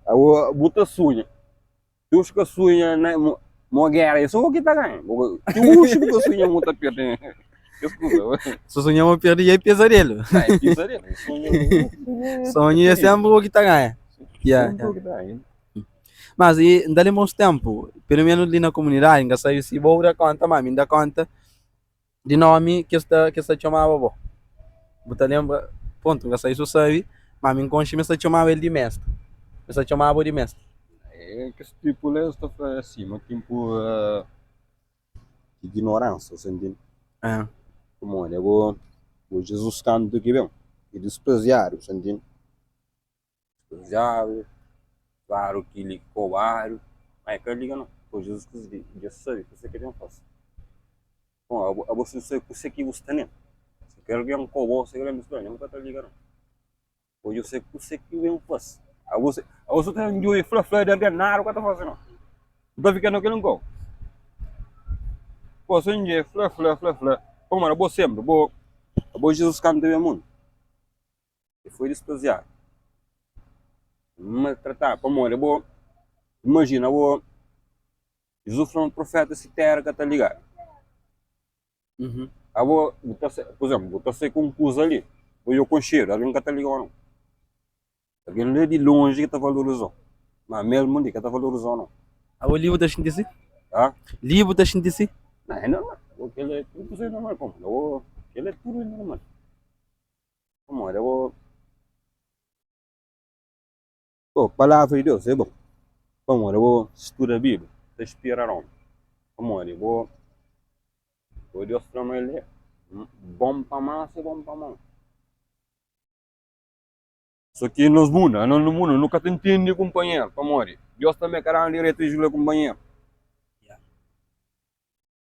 abo bu ta sunha. Deus ka sunha na mo géra, é só bo ki ta ganha. Ti oxi bu ka sunha mo ta perde kes kuza. Se sunha mo perde é pesadelo. Ah, é pesadelo. Sonho, Sonho é sempre bo ki ta ganha. Yeah, Sempre bo ki ta ganha. Mas e N ta lenbra uns tempu, pelo menos li na komunidadi, N ka sabe si bo da konta, ma mi N da konta di nomi ki es ta ki es ta txomaba bo. Bu ta lenbra? Prontu, N ka sabe si bu sabe, ma mi N konxe ma es ta txomaba el di mestri. Es ta txomaba bo di mestri. É kes tipu la es ta fla asi, ma tipu ignoransa, sa ntende? É. Pamodi abo, bo Jizus kantu ki ben, e dispreziadu, sa ntende? Dispreziadu, fladu ki li kobadu, ma e ka liga nau, po Jizus Kristu di dja sabe kuse ki ben fase. Bon, abo, abo si bu sabe kuse ki bu sta nel, si kel algen kobau, si kel algen dispreza, nen bu ka ta liga nau. Hoje eu sei kuse ki ben fase. Abo se, abo so ta djobe fla fla di algen, nada bu ka ta fase nau. Bu ta fika na kel un kau. Bo so djobe fla fla fla fla, pamodi abo senpri bo, abo Jizus kantu ben mundu. E foi dispreziadu, maltratadu, pamodi bo imajina bo Jizus fla ma profeta si tera ka ta ligadu. Abo bu ta sai, pur izemplu, bu ta sai ku un kuza li, bo dja konxedu, algen ka ta ligau nau. Algen la di lonji ki ta valorizau, ma mesmu li ka ta valorizau nau. Abo li bu ta xinti si? Ha? Li bu ta xinti si? Não, é normal. Kel é tudu kuza é normal, pamodi abo kel é tudu é normal. Pamodi abo Pô, palavra di Deus é bon. Pamodi abo studa Bíblia ta inspira ómi. Pamodi bo bo Deus fla ma el é bon pa mansu i bon pa mau. Sô ki nos mundu, anos no mundu, nu ka ta ntende kunpanheru. Pamodi Deus tanbê ka da-nu direitu di julga kunpanheru.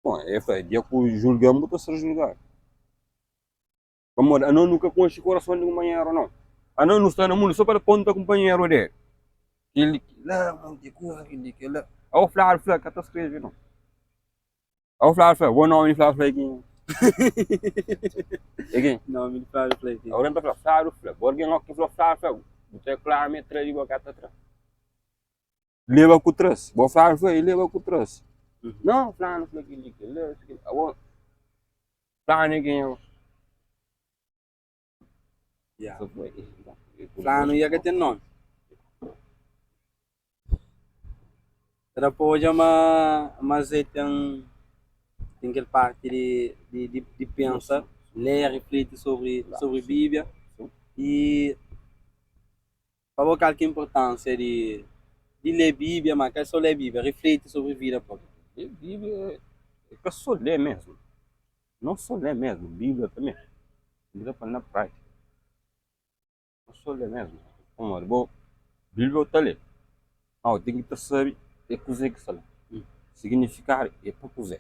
Bon, el fla, dia ku julga-m bu ta ser julgadu. Pamodi anos nu ka konxe korason di kunpanheru nau. Anos nu sta na mundu so pa da ponta kunpanheru de kel-li, kel-la, monti kuza, kel-li, kel-la. Abo fladu fla ka ta skrebe nau. Abo fladu fla, bo nomi di fladu fla é kenha? É kenha? Nomi di fladu fla é kenha? Algen ta fla fladu fla. Bo algen ki fla fladu fla, bu ta klama e tra di bo ka ta tra. Leba ku tras. Bo fladu fla, e leba ku tras. Nau, flanu fla kel-li, kel-la, kel-la. Abo. Planu é kenha? Yeah. Planu ya ka ten nomi. Ta da pa odja ma ma Zé ten ten kel parti di di di, di pensa, lé, rifliti sobri sobri Bíblia i pa bo kal ki é inportánsia di di lé Bíblia, ma ka sô lé Bíblia, rifliti sobri vida própi. Lé Bíblia é ka sô lé mésmu, não sô lé mésmu, Bíblia tanbê bu ta pô-l na prátika. Não sô lé mésmu, pamodi bo Bíblia bu ta lé, má bu ten ki ta sabe é kuzê ki sta la, siginifikadu é pa kuzê.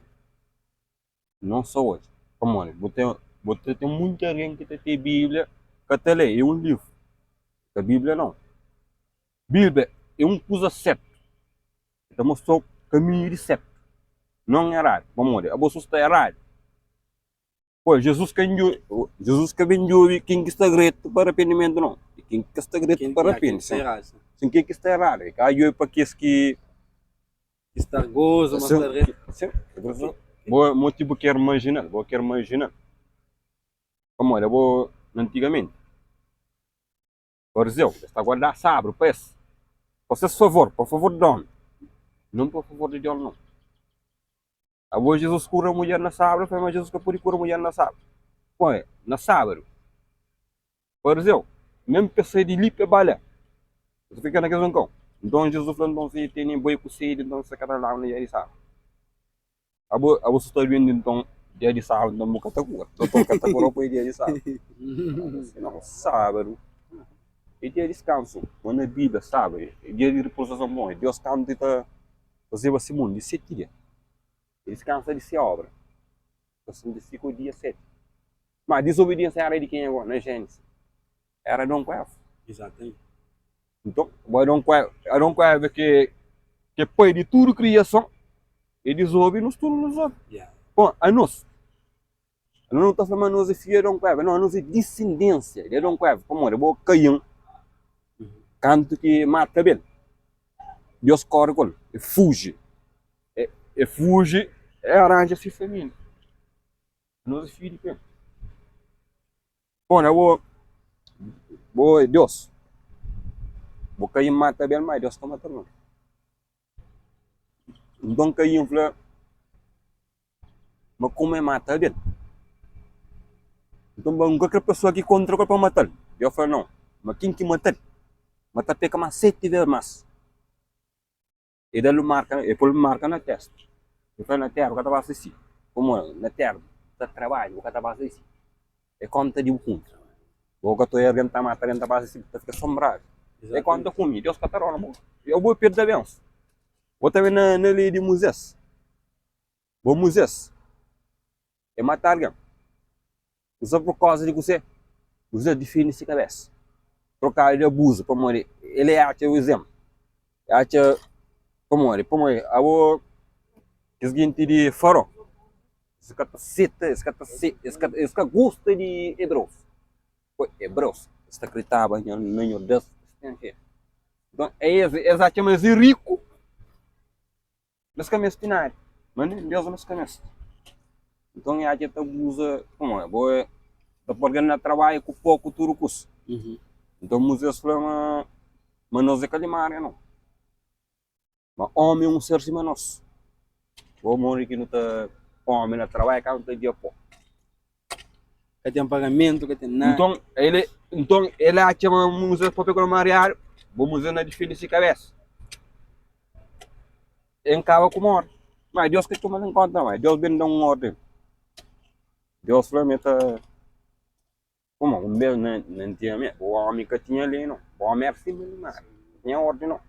Não só odja, pamodi bu ten bu ta ten munti algen ki ta ten Bíblia ka ta lé, é un livru, ka Bíblia não. Bíblia é un kuza sértu, el ta mostra-u kaminhu di sértu, non eradu, pamodi abo su sta eradu. Poi Jizus ka Jizus ka ben djobe ken ki sta dretu pa rapendimentu não, é ken ki ka sta dretu pa rapende, sin ken ki sta eradu, el ka djobe pa kes ki Ki sta gozo ma sta dretu. Sim, bo mo tipo ker marginal, bo ker marginal. Pamodi abo na antigamenti, farizeu, es ta guarda sabru pa es, pa ses favor, pa favor di omi, non pa favor di Deus non. Abo Jizus kura mudjer na sabru, fla ma Jizus ka pudi kura mudjer na sabru. Poi, na sabadu. Farizeu, mesmu pa sai di li pa ba la, es fika na kes un kau. Nton Jizus fla, Nton si tene boi ku sedi, nton se ka ta laba na dia di sábadu. Abo, abo su sta duenti, nton dia di sábadu, nton bu ka ta kura. Dotor ka ta kura poi dia di sábadu. Nau, sábadu é dia di diskansu. Ma na Bíblia, sábadu é dia di ripozason. Bon, é Deus kantu i ta fazeba si mundu di seti dia, i diskansa di si obra. Ta santifika dia seti. Ma dizobidiensia éra di kenha gó? Na Jénisi, éra Adon ku Eva. Exatamente. Nton, bo Adon ku Eva, Adon ku Eva ki ki é pai di tudu kriason, e dizobi, nos tudu nu dizobi. Yeah. Bon, anos. Nu nu ta fla ma nos é fidju di Adon ku Eva. Nau, nos é disendensia di Adon ku Eva. Pamodi bo Kain, kantu ki mata Abel, Deus kóre ku el, el fuji. El fuji, el aranja se família. Nos é fidju di Kain. Bon, abo, bo é Deus. Bo Kain mata Abel, má Deus ka mata-l nau. Nton Kain fla. Ma komu e mata Abel? Nton ba N ka kre pesoa ki kontra ku el pa matal. Deus fla, Nau, ma ken ki matal, ma ta peka mas seti bes mas. E da-l un marka, e pô-l un marka na testa. E fla, Na tera bu ka ta pasa si. Pamodi na tera bu ta trabadja, bu ka ta pasa si. E konta di bu kunfia. Bo ka ta oja algen ta mata, algen ta pasa si, bu ta fika asombradu. E konta ku mi, Deus ka ta dona bo. Bu perde bensu. Bo ta ben na lei di Muizés. Bo Muizés, e mata algen. N sabe pur koza di kuzê? Muizés difende se kabésa trokadu di abuzu, pamodi el e atxa izénplu, e atxa pamodi, pamodi abo kes genti di Faraó, es ka ta seta, es ka ta seta, es ka es ka gosta di ebreus, ebreus es ta kritaba na Nhordes, es ten fé. Nton es es atxa ma es é riku. Nos ka meste nada, ma nen Deus nos ka meste. Nton e atxa ta abuza, pamodi abo e ta poi algen na trabadju ku po ku tudu kusa. Nton Muizés fla ma ma nos é ka limária nau, ma ómi é un ser sima nos. Bo modi ki nu ta poi ómi na trabadju kantu ta dia po. Ka ten pagamentu, ka ten nada. Nton el nton el atxa ma Muizés papia ku el mariadu, bo Muizés na difende si kabesa. N kaba ku móre. Má Deus ka txoma-l en kónta má. Deus ben da-m un órden. Deus fla-m el ta. Kuma un bês na na antigamenti, bu ómi ka tinha lei nau. Bu ómi éra sima animal, ka tinha órdi nau.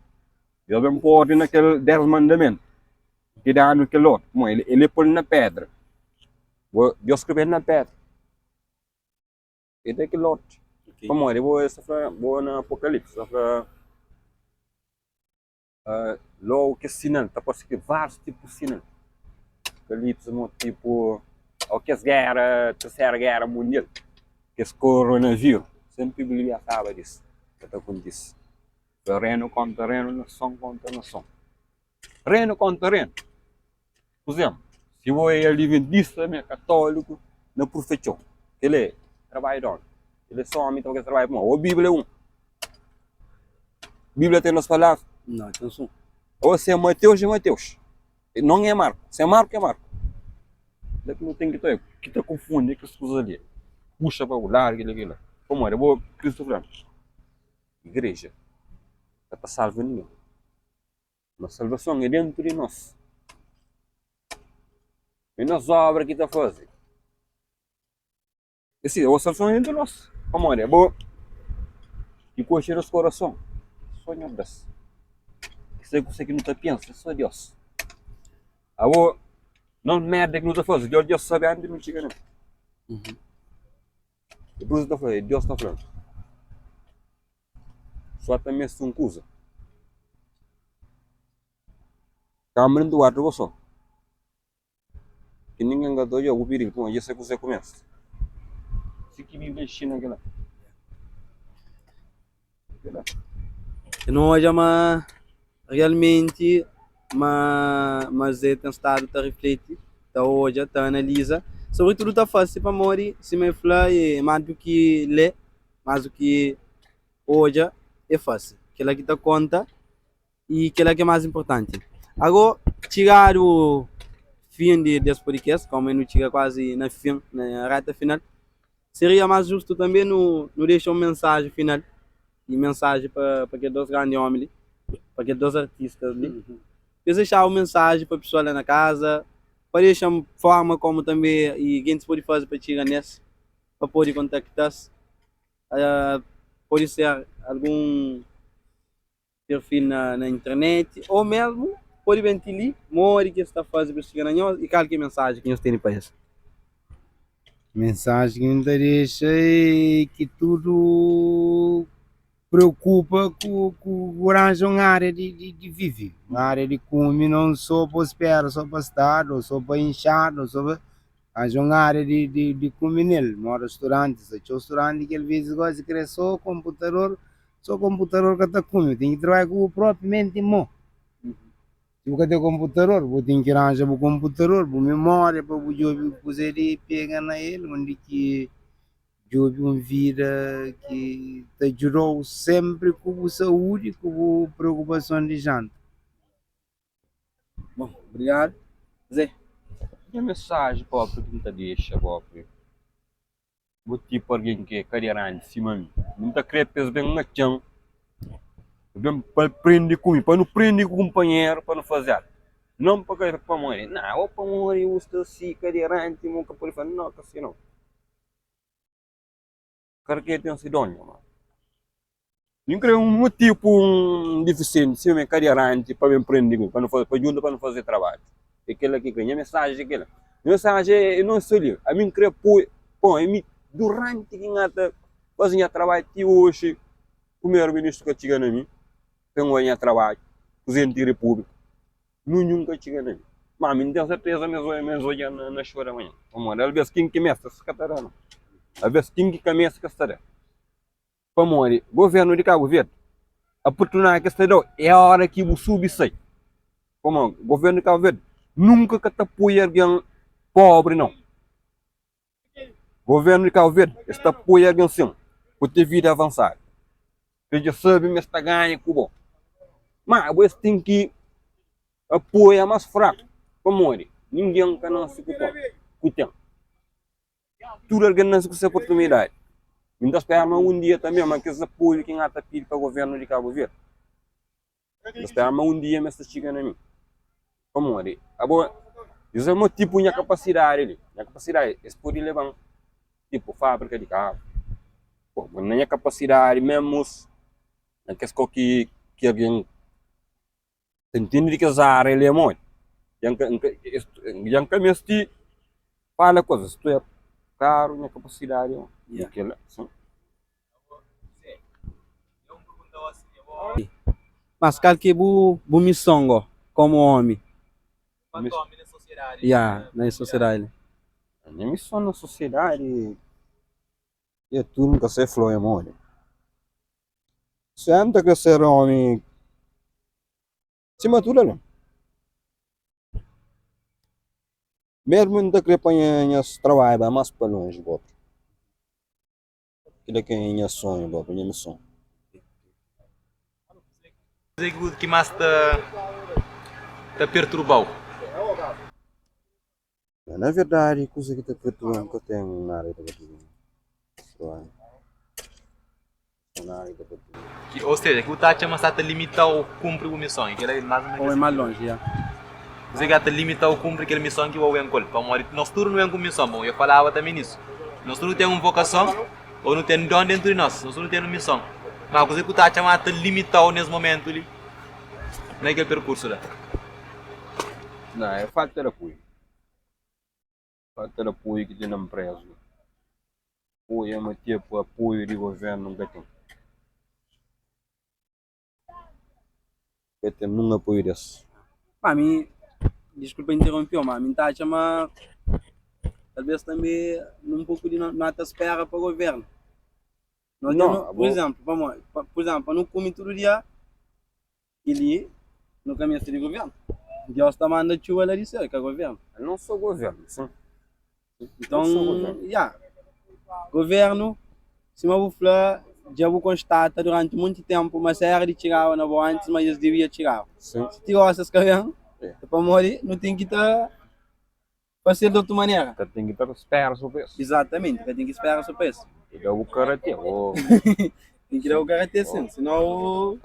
Deus ben pô órdi na kel Dés Mandamentu, ki da-nu kel órdi. Kuma el el pô-l na pédra. Deus skrebe-l na pédra. El da kel órdi. Pamodi bo es ta fla, bo na Apokalipse ta fla. Logu kes sinal ta parse ki várius tipu sinal apokalipse mo tipu o kes géra tersera géra mundial kes koronavírus senpri bíblia flaba dis ka ta kontise renu kontra renu nason kontra nason renu kontra renu pur izénplu si bo é adiventista mi é katóliku na purfetxon kel-la é trabadju di ómi kel-la é sô ómi ta faze trabadju pamodi ô bíblia é un Bíblia ten nos palavra? Não, ten son. Ô se é Mateus é Mateus. Não é Marco. Se é Marco é Marco. Da ki nu ten ki ta ki ta konfundi kes kuzas li. Puxa pa un ladu kila kila. Pamodi bo Kristu fla igreja ka ta salva ningen. Ma salvason é dentu di nos. É nos obra ki ta faze. É si, o salvason é dentu di nos. Pamodi abo ki konxe nos korason, so Nhordes. Ki sabe kuse ki nu ta pensa, so Deus. Abo, nos merda ki nu ta faze, Deus dja sabe antis di nu txiga nel. Dipus nu ta fla, Deus ta fla, so ta meste un kuza. Kamba dentu kuartu bo so. Ki ningen ka ta odja bu pidi-l pamodi dja sai kuzê ku meste. Si ki Bíblia inxina kila. Kila. Nu odja ma realmenti ma ma Zé ten stadu ta rifleti, ta odja, ta analiza, sobritudu ta fase pamodi sima el fla e más du ki lé, más du ki odja e fase. Kila ki ta konta. I kela ki é más inportanti. Agó, txigadu fin di des podcast, komu nu txiga kuazi na fin, na reta final, seria más justu tanbe nu nu dexa un mensaji final, i mensaji pa pa kel dos grandi omi li, pa kel dos artistas li, pa es dexa un mensaji pa pesoal la na kaza, pa dexa forma komu tanbe i gentis pode faze pa txiga nes, pa pode kontakta-s, pode ser algun. perfil na na internet ou mesmu pode ben ti li modi ki es ta faze pa es txiga na nhos i kal ki é mensaji ki nhos tene pa es. Mensaji ki N ta dexa é ki tudu preokupa ku ku ranja un ária di di vive, un ária di kume, non so pa spera so pa stadu, so pa inxada, so pa. Ranja un ária di di di kume nel, moda studanti, sta txeu studanti ki alvezis gosi kre so konputador, so konputador ka ta kume, bu ten ki trabadja ku bu propi menti mo. Si bu ka ten konputador, bu ten ki ranja bu konputador, bu mimória pa bu djobe kuzê di pega na el, undi ki djobe un vida ki ta djuda-u sénpri ku bu saúdi, ku bu preokupason di janta. Bon, obrigadu. Zé. Nha mensaji própi ki N ta dexa própi, bo tipu algen ki é kaderanti sima mi, mi N ta krê pa es ben atxa-m, ben pa prende ku mi, pa nu prende ku kunpanheru pa nu faze algu. Não pa ka pamodi, nah, ô pamodi bu sta si kaderanti bu ka pode faze, nau ka si nau. Kada kenha ten se don, nha mano. Mi N kre un tipu un difisienti sima mi kaderanti pa ben prende ku mi, pa nu faze, pa djunta pa nu faze trabadju. É kila ki kre, nha mensaji é kila. Nha mensaji é non so li, ami N kre poi, poi mi duranti ki N ata faze nha trabadju ti oxi, primeru ministru ka txiga na mi pa N oja nha trabadju, prizidenti di repúblika. Ninhun ka txiga na mi. Ma mi N ten serteza ma es odja, ma es odja na xua di manhan. Pamodi alvês ken ki meste es ka ta da no. Alvês ken ki ka meste ka sta da. Pamodi governu di Kabu Verdi, oportunidadi ki es ta da-u é óra ki bu subi sai. Pamodi governu di Kabu Verdi nunka ka ta poi algen pobri no. Governu di Kabu Verdi es ta apoia algen sin ku ten vida avansadu, es dja sabe ma es ta ganha ku bo, ma abo es ten ki apoia mas fraku, pamodi ningen ka nase ku pon ku ten, tudu algen nase ku se oportunidadi. Mi ta spera ma un dia tanbe ma kes apoiu ki N ata pidi pa governu di Kabu Verdi N ta spera ma un dia ma es ta txiga na mi. Pamodi abo, es é mo tipu nha kapasidadi li, nha kapasidadi es pode leba-m tipu fábrika di karu, po ma na nha kapasidadi mémus na kes kau ki ki algen ta ntende di kes ária li é modi, dja N ka N ka es dja N ka meste fala ku es, stu é karu nha kapasidadi é kel-la, sin. Mas kal ki é bu bu mison go komu omi? Ya, na es sosiedadi li. Nha mison na sosiedadi é tudu N ka sai fla é modi. Se N ta kre ser omi sima tudu algen. Mesmu N ta kre pa nhas trabadju bai mas pa lonji propi. Kila ki é nha sonhu propi, nha mison. Kuzê ki más ta ta perturba-u? Na verdadi, kuza ki ta perturba-m ka ten nada ki ta perturba-m. Nada ki ta perturba-m. Ou seja, ki bu ta atxa ma sta ta limita-u kunpri bu mison. Kila é más o Ou é más lonji, ya. Kuzê ki ta limita-u kunpri kel mison ki bo ben ku el? Pamodi nos tudu nu ben ku un mison. Bon, eu falaba tanbê nisu. Nos tudu ten un vokason ô nu ten don déntu di nos. Nos tudu nu ten un mison. Má kuzê ki bu ta atxa ma ta limita-u nes momentu li na kel perkursu la? Não, é falta de apoio. Falta de apoio ki ten na npresa. Apoio é ma tipo apoio di governu nka ten. Ka ten nun apoio des. Pa mi, diskulpa interompeu, ma mi N ta atxa ma talvez tanbe un poku di no ta spera pa governu. No ten, pur izemplu, pamodi, pur izemplu, pa no kume tudu dia, kel-li no ka meste di governu. Deus ta manda txuba la di séu, e ka governu. Não só governu, sim. Nton, ya, governu, sima bu fla, dja bu konstata duranti monti tenpu ma si era di txigaba na bo antis, ma es dibia txigaba. Si ti gosi es ka ben, é pamodi nu ten ki ta fase-l di otu manera. Ka ten ki ta spera so pa es. Izatamenti, ka ten ki spera so pa es. Ten ki da bu karate. Ten ki da bu karate, sin, sinou.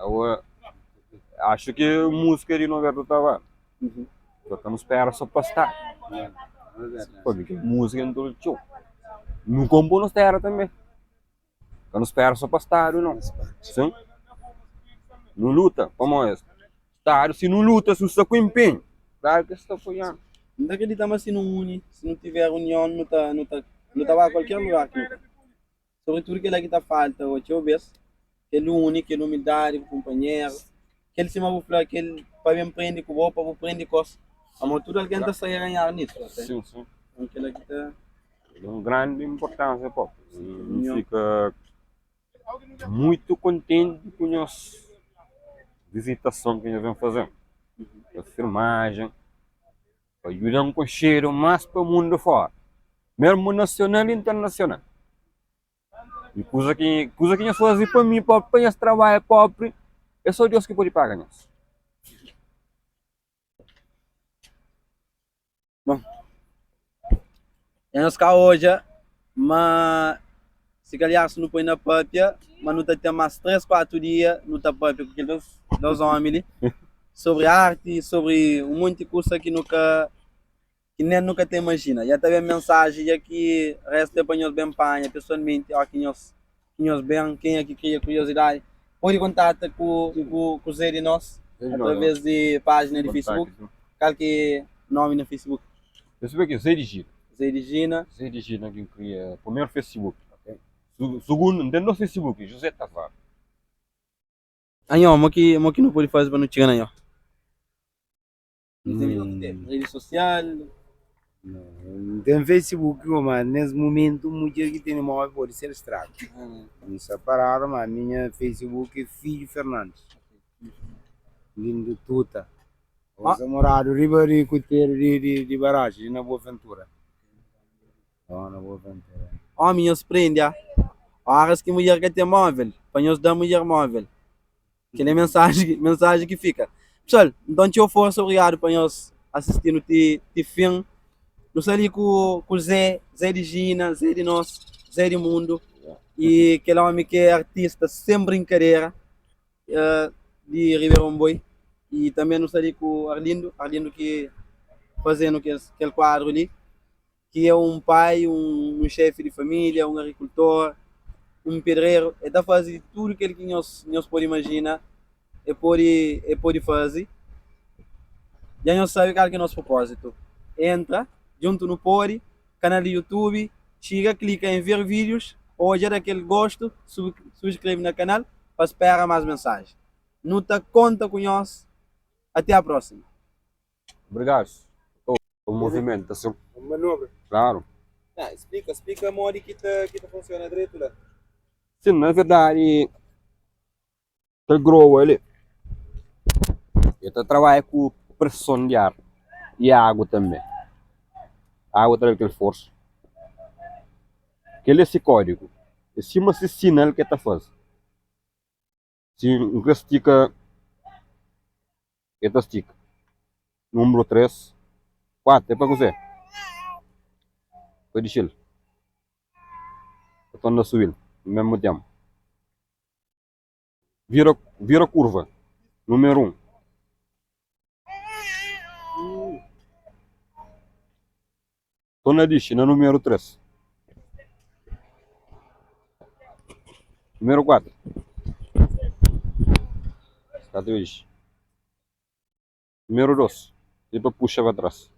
Axu ki musika di Norberto Tavares. Ka nu spera so pa sta. Pabia ki musika entra txeu. Nu konpo nos tera tanbe. Ka nu spera so pa stadu nau. Sin. Nu luta pamodi stadu si nu luta si nu sta ku inpenhu klaru ki es ta apoianu. N ta kridita ma si nu uni, si nu tiver union nu ta nu ta nu ta ba kualker lugar ki nu kre. Sobritudu kila ki ta falta o txeu bes, kel uni, kel umildadi ku kunpanheru, kel sima bu fla, kel pa ben prende ku bo, pa bu prende kos, pamodi tudu algen ta sai a ganhar nisu, ok? Sim, sim. Então kel-la ki ta. Di un grandi inportánsia propi. N fika muitu kontenti ku nhos vizitason ki nhos ben faze-m, nhos filmajen, pa djuda-m konxedu más pa mundu fora, mesmu nasional i internasional. I kuza ki kuza ki nhos faze pa mi propi, pa nhos trabadju propi, é so Deus ki pode paga nhos. Bon, dja nhos ka odja ma si kalhar si nu poi na papia ma nu ta ten más 3, 4 dia nu ta papia ku kel 2 omi li sobri arti, sobri un monti kusa ki nu ka ki nen nu ka ta imajina. Dja ta ben mensaji dja ki restu é pa nhos ben panha pesoalmenti óki nhos ki nhos ben kenha ki kria kuriozidadi pode kontata ku ku Zé di nos através di pájina di Facebook. Kal ki é nomi na Facebook? Facebook é Zé di Gina. Zé di Gina. Zé di Gina ki N kria primeru Facebook. Sugundu, N ten dos Facebook, José Tavares. Anho, mo ki mo ki nu pode faze pa nu txiga na nho? Redi sosial? N ten Facebook, ma nes mumentu mudjer ki tene móvel pode ser stragu. N sta paradu, ma mi nha Facebook é Fidju Fernandes. Lindo tuta. Sta moradu riba di kuteru di baraji li na Boa Ventura. Na Boa Ventura. Omi nhos prende ah oras ki mudjer ka ten movel pa nhos da mudjer movel kel é mensaji mensaji ki fika pessoal nton txeu forsa obrigadu pa nhos asistinu ti ti fin nu sta li ku ku Zé Zé di Gina Zé di nos Zé di mundu i kel omi ki é artista sen brinkadera di Riberon Boi i tanbe nu sta li ku Arlindo, Arlindo ki fazenu kel kuadru li, ki é un pai, un xefi di familia, un agrikultor, un pedreru, el ta faze di tudu kel ki nhos nhos pode imajina, el pode el pode faze. Dja nhos sabe kal ki é nos propózitu, entra djuntu nu pode kanal di YouTube, txiga klika em ver vídeos, odja da kel gostu, subscreve na kanal pa spera mas mensaji. Nu ta konta ku nhos, até a próxima. Obrigado. O movimentason. Manobra. Claro. Nah, explica, explica modi ki ta ki ta funciona dretu la. Sim, na verdadi kel groa li el ta trabadja ku preson di ar i agu tanbe. Agu ta da-l kel forsa. Kel-li é se kódigu. É sima se sinal ki el ta faze. Si N krê stika, el ta stika. Númeru 3, 4 é pa kuzê? Pa dixi-l. Pa torna subi-l na mésmu ténpu. Vira vira kurva numeru 1. Torna dixi na numeru 3. Numeru 4. Sta ta dixi. Numeru 2. Li pa puxa pa tras.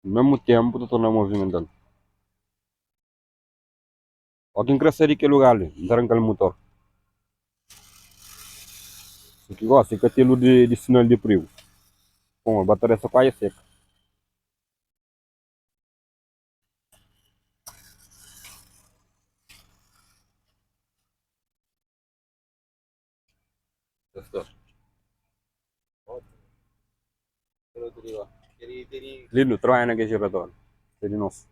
Mesmu tempu ta torna movimental. Ó ki N kre sai di kel lugar li, N ta ranka-l mutor. Si ki gosi ka ten lus di sinal di prigu. Pon, bataria sta kuazi seka. Lindo, trabalha na kel giratória. É di nos.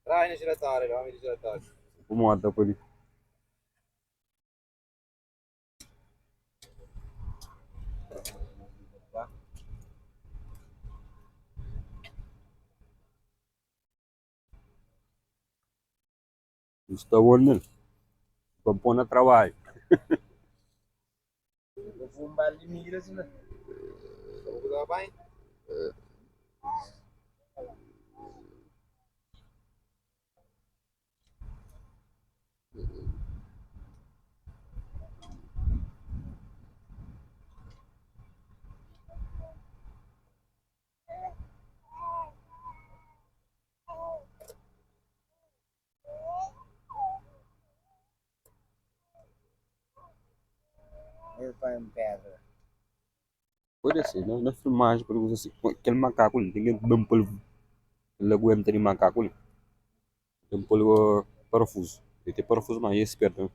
Trabalha na giratória, homem de giratória. Como anda pa li? Nu sta bon nel pa pô na trabadju. El pa un pedra. Pode ser, na filmaji pode kusa si. Kel makaku li, ten ki ben pô-l, el aguenta di makaku li. Ten pô-l parafuzu. El ten parafuzu ma el é spertu.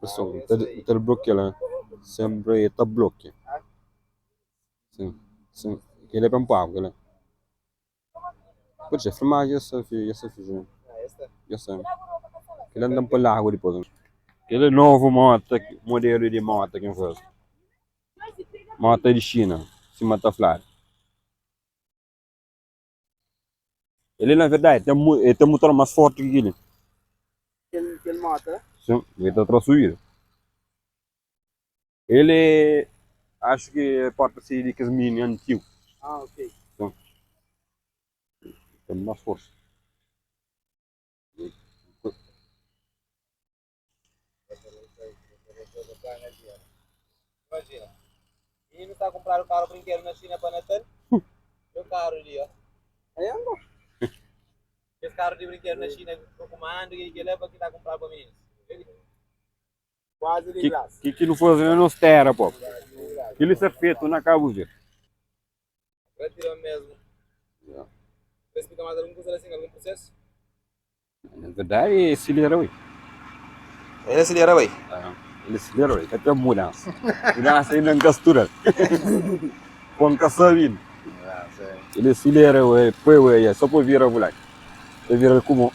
Pessoal, ta blokia la, sempre ta blokia. Sim, sim, kel-la é pa npagu kel-la. Pode ser, filmaji dja sta dja sta fixe, dja sta. Kel-la N ta poi lagu dipôs. Kel-la é novu mota, modelu di mota ki N faze. Mota di Xina, sima ta fladu. El na verdadi ten el ten mutor más forti ki kel-li. Kel kel moto la? Sin, el ta tra subida. El é axu ki pode ser di kes mini antigu. Ah, ok. Sin, ten más forsa. Imagina, menino ta comprado carro brinquedo na China pa Natal, meu carro ali, ó. Aí andou. Esse carro de brinquedo na China com comando e que leva que tá comprado para meninos. Quase de graça. Ki ki nu faze na nos tera, pô. Kili ser fetu na Cabo Verde. Gratidão mesmo. Yeah. Você explica mais alguma coisa assim, algum processo? Na verdadi, é silera oi. Ele acelera, oi. Ah, ele acelera oi, ka ten mudansa. Mudansa inda N ka studa-l. Pô N ka sabe inda. Ele acelera oi, poi oi, é só pô vira volanti. Ta vira-l ku mô.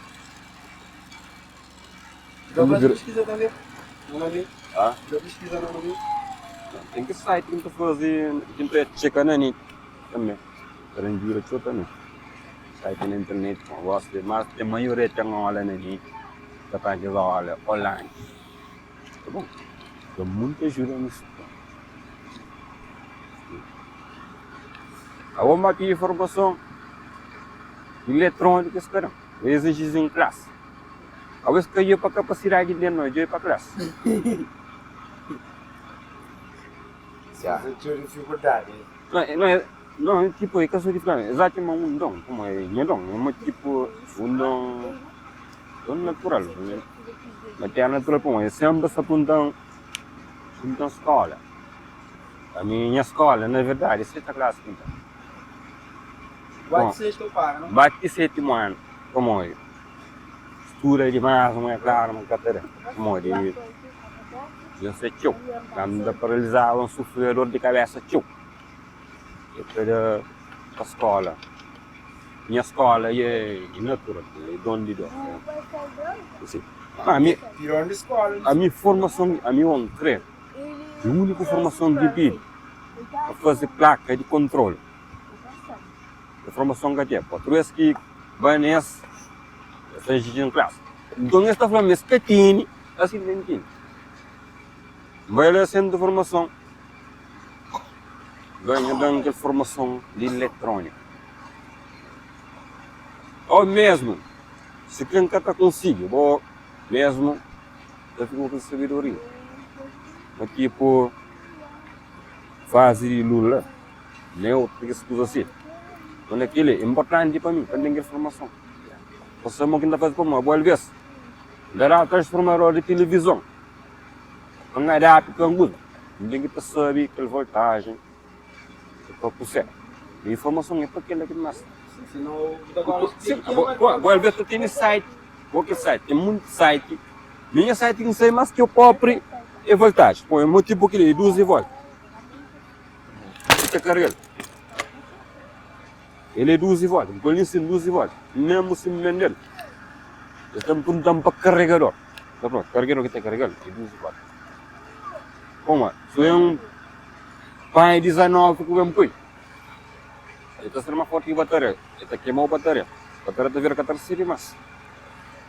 Dá pra pesquisa também? Não vi. Ah? Dá pesquisa não vi. Ten ki site ki N ta faze, ki N ta txeka na net tanbe. Ta da djuda txeu tanbe. Site na internet, N gosta di mas ten maioria ten ola na net, ta panha kes ola online. Ta bon, da muita ajuda nisu. Abo N ba pidi formason iletróniku es ka da-m, es iziji-m klasi. Abo es ka djobe pa kapasidadi di no, es djobe pa klasi. Sa txeu difikuldadi. Não, não, tipo, é ka so difikuldadi, es atxa ma un don, como é nha don, é ma tipo un don, don natural, ma ki é natural pamodi es sempre sa punta-m, punta-m skola, ami nha skola na verdadi é sexta klasi ki N ta. Bate sexta ou para, não? Bate sétimu anu, pamodi studa dimás, ma é klaru ma N ka ta da, pamodi dja N sta txeu, N ta paralizaba, N sufria dor di kabesa txeu. E ta da pa skola. Nha skola é natural, é don di Deus. Ami, ami formason, ami on kre, uniku formason ki pidi pa faze plaka di kontrolu. É formason ka ten. Otu bes ki bai nes, es ta exiji un klasi. Nton es ta fla ma es ka tene, asin ta ntende. N bai la sentru di formason, ganha dan kel formason di iletrónika. Ô mesmu si ken ka ta konsigi, bo mesmu ta fika ku sabedoria. Ma tipo fazi di lula, neutru, kes kuza si. Nton kili é inportanti pa mi, pa N ten kel formason. Pa sabe mo ki N ta fazi pa mo. Bo alvês N ta daba transformador di tilivizon. Pa N adapta pa N ten ki ta sabe kel voltajen pa kusé. Informason é pa kel-la ki mas. Bo alvês ta tene site, bo ki site, ten monti site, mi nha site ki N sai mas txeu popri é voltaji, poi mo tipo kel-li é 12 volt, ki ta karega-l, el é 12 volt, N poi-l li sin 12 volt, mesmu si N bende-l, es ta pergunta-m pa karegador, N ta fla, karegador ki ta karega-l é 12 volt, pamodi si N panha 19 ku ben poi. El ta ser más fórti ki bataria. El ta kema-u bataria. Bataria ta vira ka ta resebe más.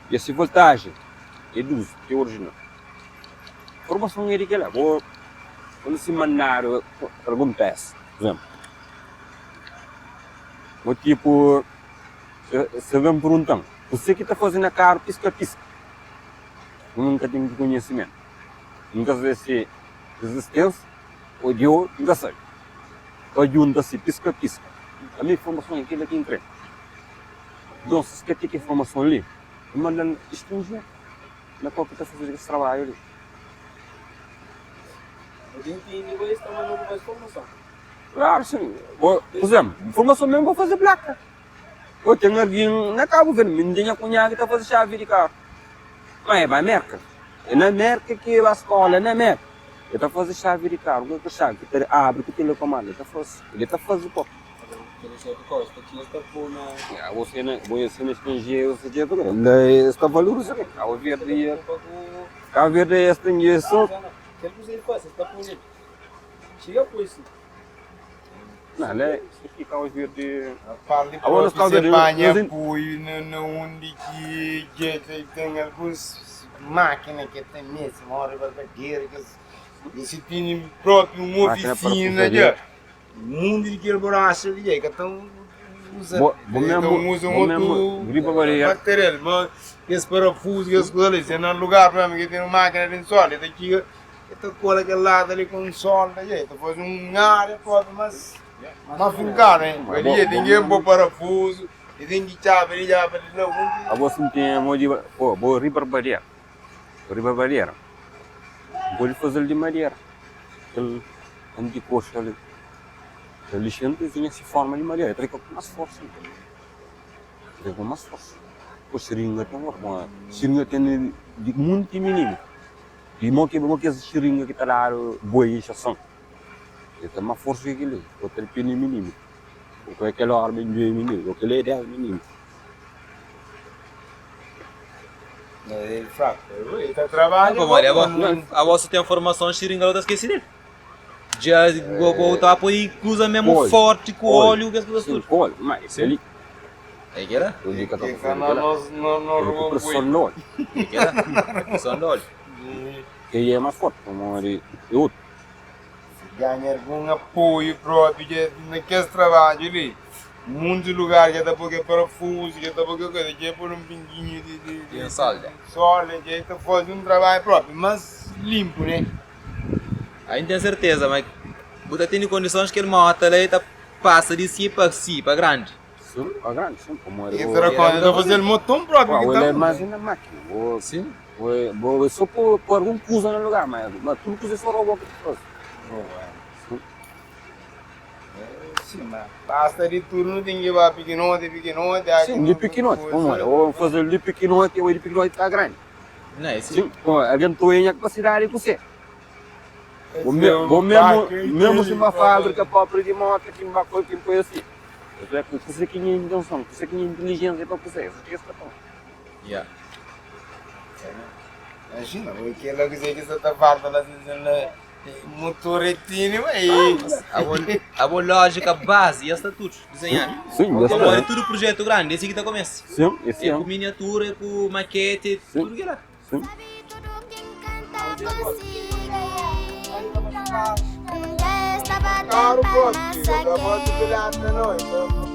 I si voltaji é 12, ki é orijinal. Formason é di kel-la. Bo bo si mandadu algun pésa, pur izénplu, bo tipu, si algen pergunta-m, Kuzê ki ta faze na karu piska-piska? N ka ten ki konhisimentu. N ka sabe si rezisténsia ô diodu, N ka sabe. Pa djunta si piska piska. Ami formason é kila ki N kre. Nton si ka ten kel formason li, N manda-l estranjeru na kau ki ta fazedu kes trabadju li. Klaru sin. Bo, pur izénplu, formason mesmu pa faze plaka. Bo ten algin na Kabu Verdi, mi N ten nha kunhadu ki ta faze xavi di karu. Ma e ba Merka. É na Merka ki e ba skola, na Merka. E ta faze xavi di karu, ku kel xavi ki ta abri ku telekomanda, e ta faze. El ta faze po. Bo sena, bo sena estranjeru, se dje tudu. La es ta valoriza li. Kabu Verdi, Kabu Verdi es ten dje so. Não, la ki Kabu Verdi. Parli Agora nos propi Kabu se Verdi, panha nos apoio na undi ki dje ten alguns mákina ki ta meste mora barbadeira kes e si tene propi un Mákina para oficina dja fusadeira. mundu di kel borraxa li dja e ka ta usa Bo, bo e ta mesmo, usa un bo mesmo otu riba barreira. material ma kes parafuso kes kuza li se na lugar mesmo ki ten un mákina di solda e ta txiga e ta kola kel lata li ku un solda dja e ta faze un área propi mas mas finkadu hein Bo, li dja bo ten ki mesmo. poi parafuso e ten ki txabi li txabi di la undi Abo si N ten mo di bo, bo riba barreira. Riba barreira. N pode faze-l di madera. Kel antikoxa li. Kel lixenta tinha si forma di madera. El ta fika ku más forsa. El ta fika ku más forsa. Pô, xiringa ten otu. Bon, xiringa ten di monti mininu. Di mo ki mo kes xiringa ki ta dadu boi inxason. El ten más forsa ki kel-li. Bo ta dipende di mininu. Bo ka kel óra ben djobe mininu. Bo kel-li é 10 mininu. El fraku, el ta trabadja Pamodi abo, abo si ten formason xiringa lo ta skese del. Dja bo bo ta poi kuza mesmu Óleo, forti ku óleo. óleo kes kuzas Sim, tudu. ku óleo. Ma esse ali, É kela? ele ka ta Ke faze ka na kela. nos no no Ele ku rua pressão boi. no óleo. É kela? É pressão de óleo. Ele é mais forte, pamodi é outro. Si ganha algun apoio propi dja na kes trabadju li. Munti lugar dja ta poi ke parafuzu, dja ta poi ke kuza, dja poi un pinguinhu di di Di un solda. solda, dja ta fazi un trabadju propi, mas limpu ne. Aí N ten serteza ma bu ta tene kondisons kel mota la e ta pasa di si pa si, pa grandi. Sim, pa grandi, sim, pamodi E bo. ta rakonta, ta fazel moton propi ki Bo ta el é mas na makina, bo Sim. bo é bo é so poi poi algun kuza na lugar, mas mas tudu kuza é so robô ki ta fazi. Sim. Sim, ma basta di tudu nu ten ki ba pikinoti pikinoti. Sim, di pikinoti, pamodi bo fazel di pikinoti, oi di pikinoti ta grandi. Não, é sim. Sim, pô, algen ta oia nha kapasidadi ku se. Bo me, bo mesmu, mesmu si uma fábrika própria di mota ki N ba ki N poi asi. Eu fla, kuse ki nha intenson, kuse ki nha intelijénsia pa kuse, es ki es ta fla. Yeah. Imagina, oi kel-la kuse ki sa ta falta la sin motor é tini ma e. Abo, abo lógica base, es sta tudo desenhado. Sim, es sta. Pamodi tudo projeto grande, é si ki ta começa. Sim, é si. É ku miniatura, é ku maquete, Sim. tudo ki la. Sim. Carro próprio, da moto pilhada não.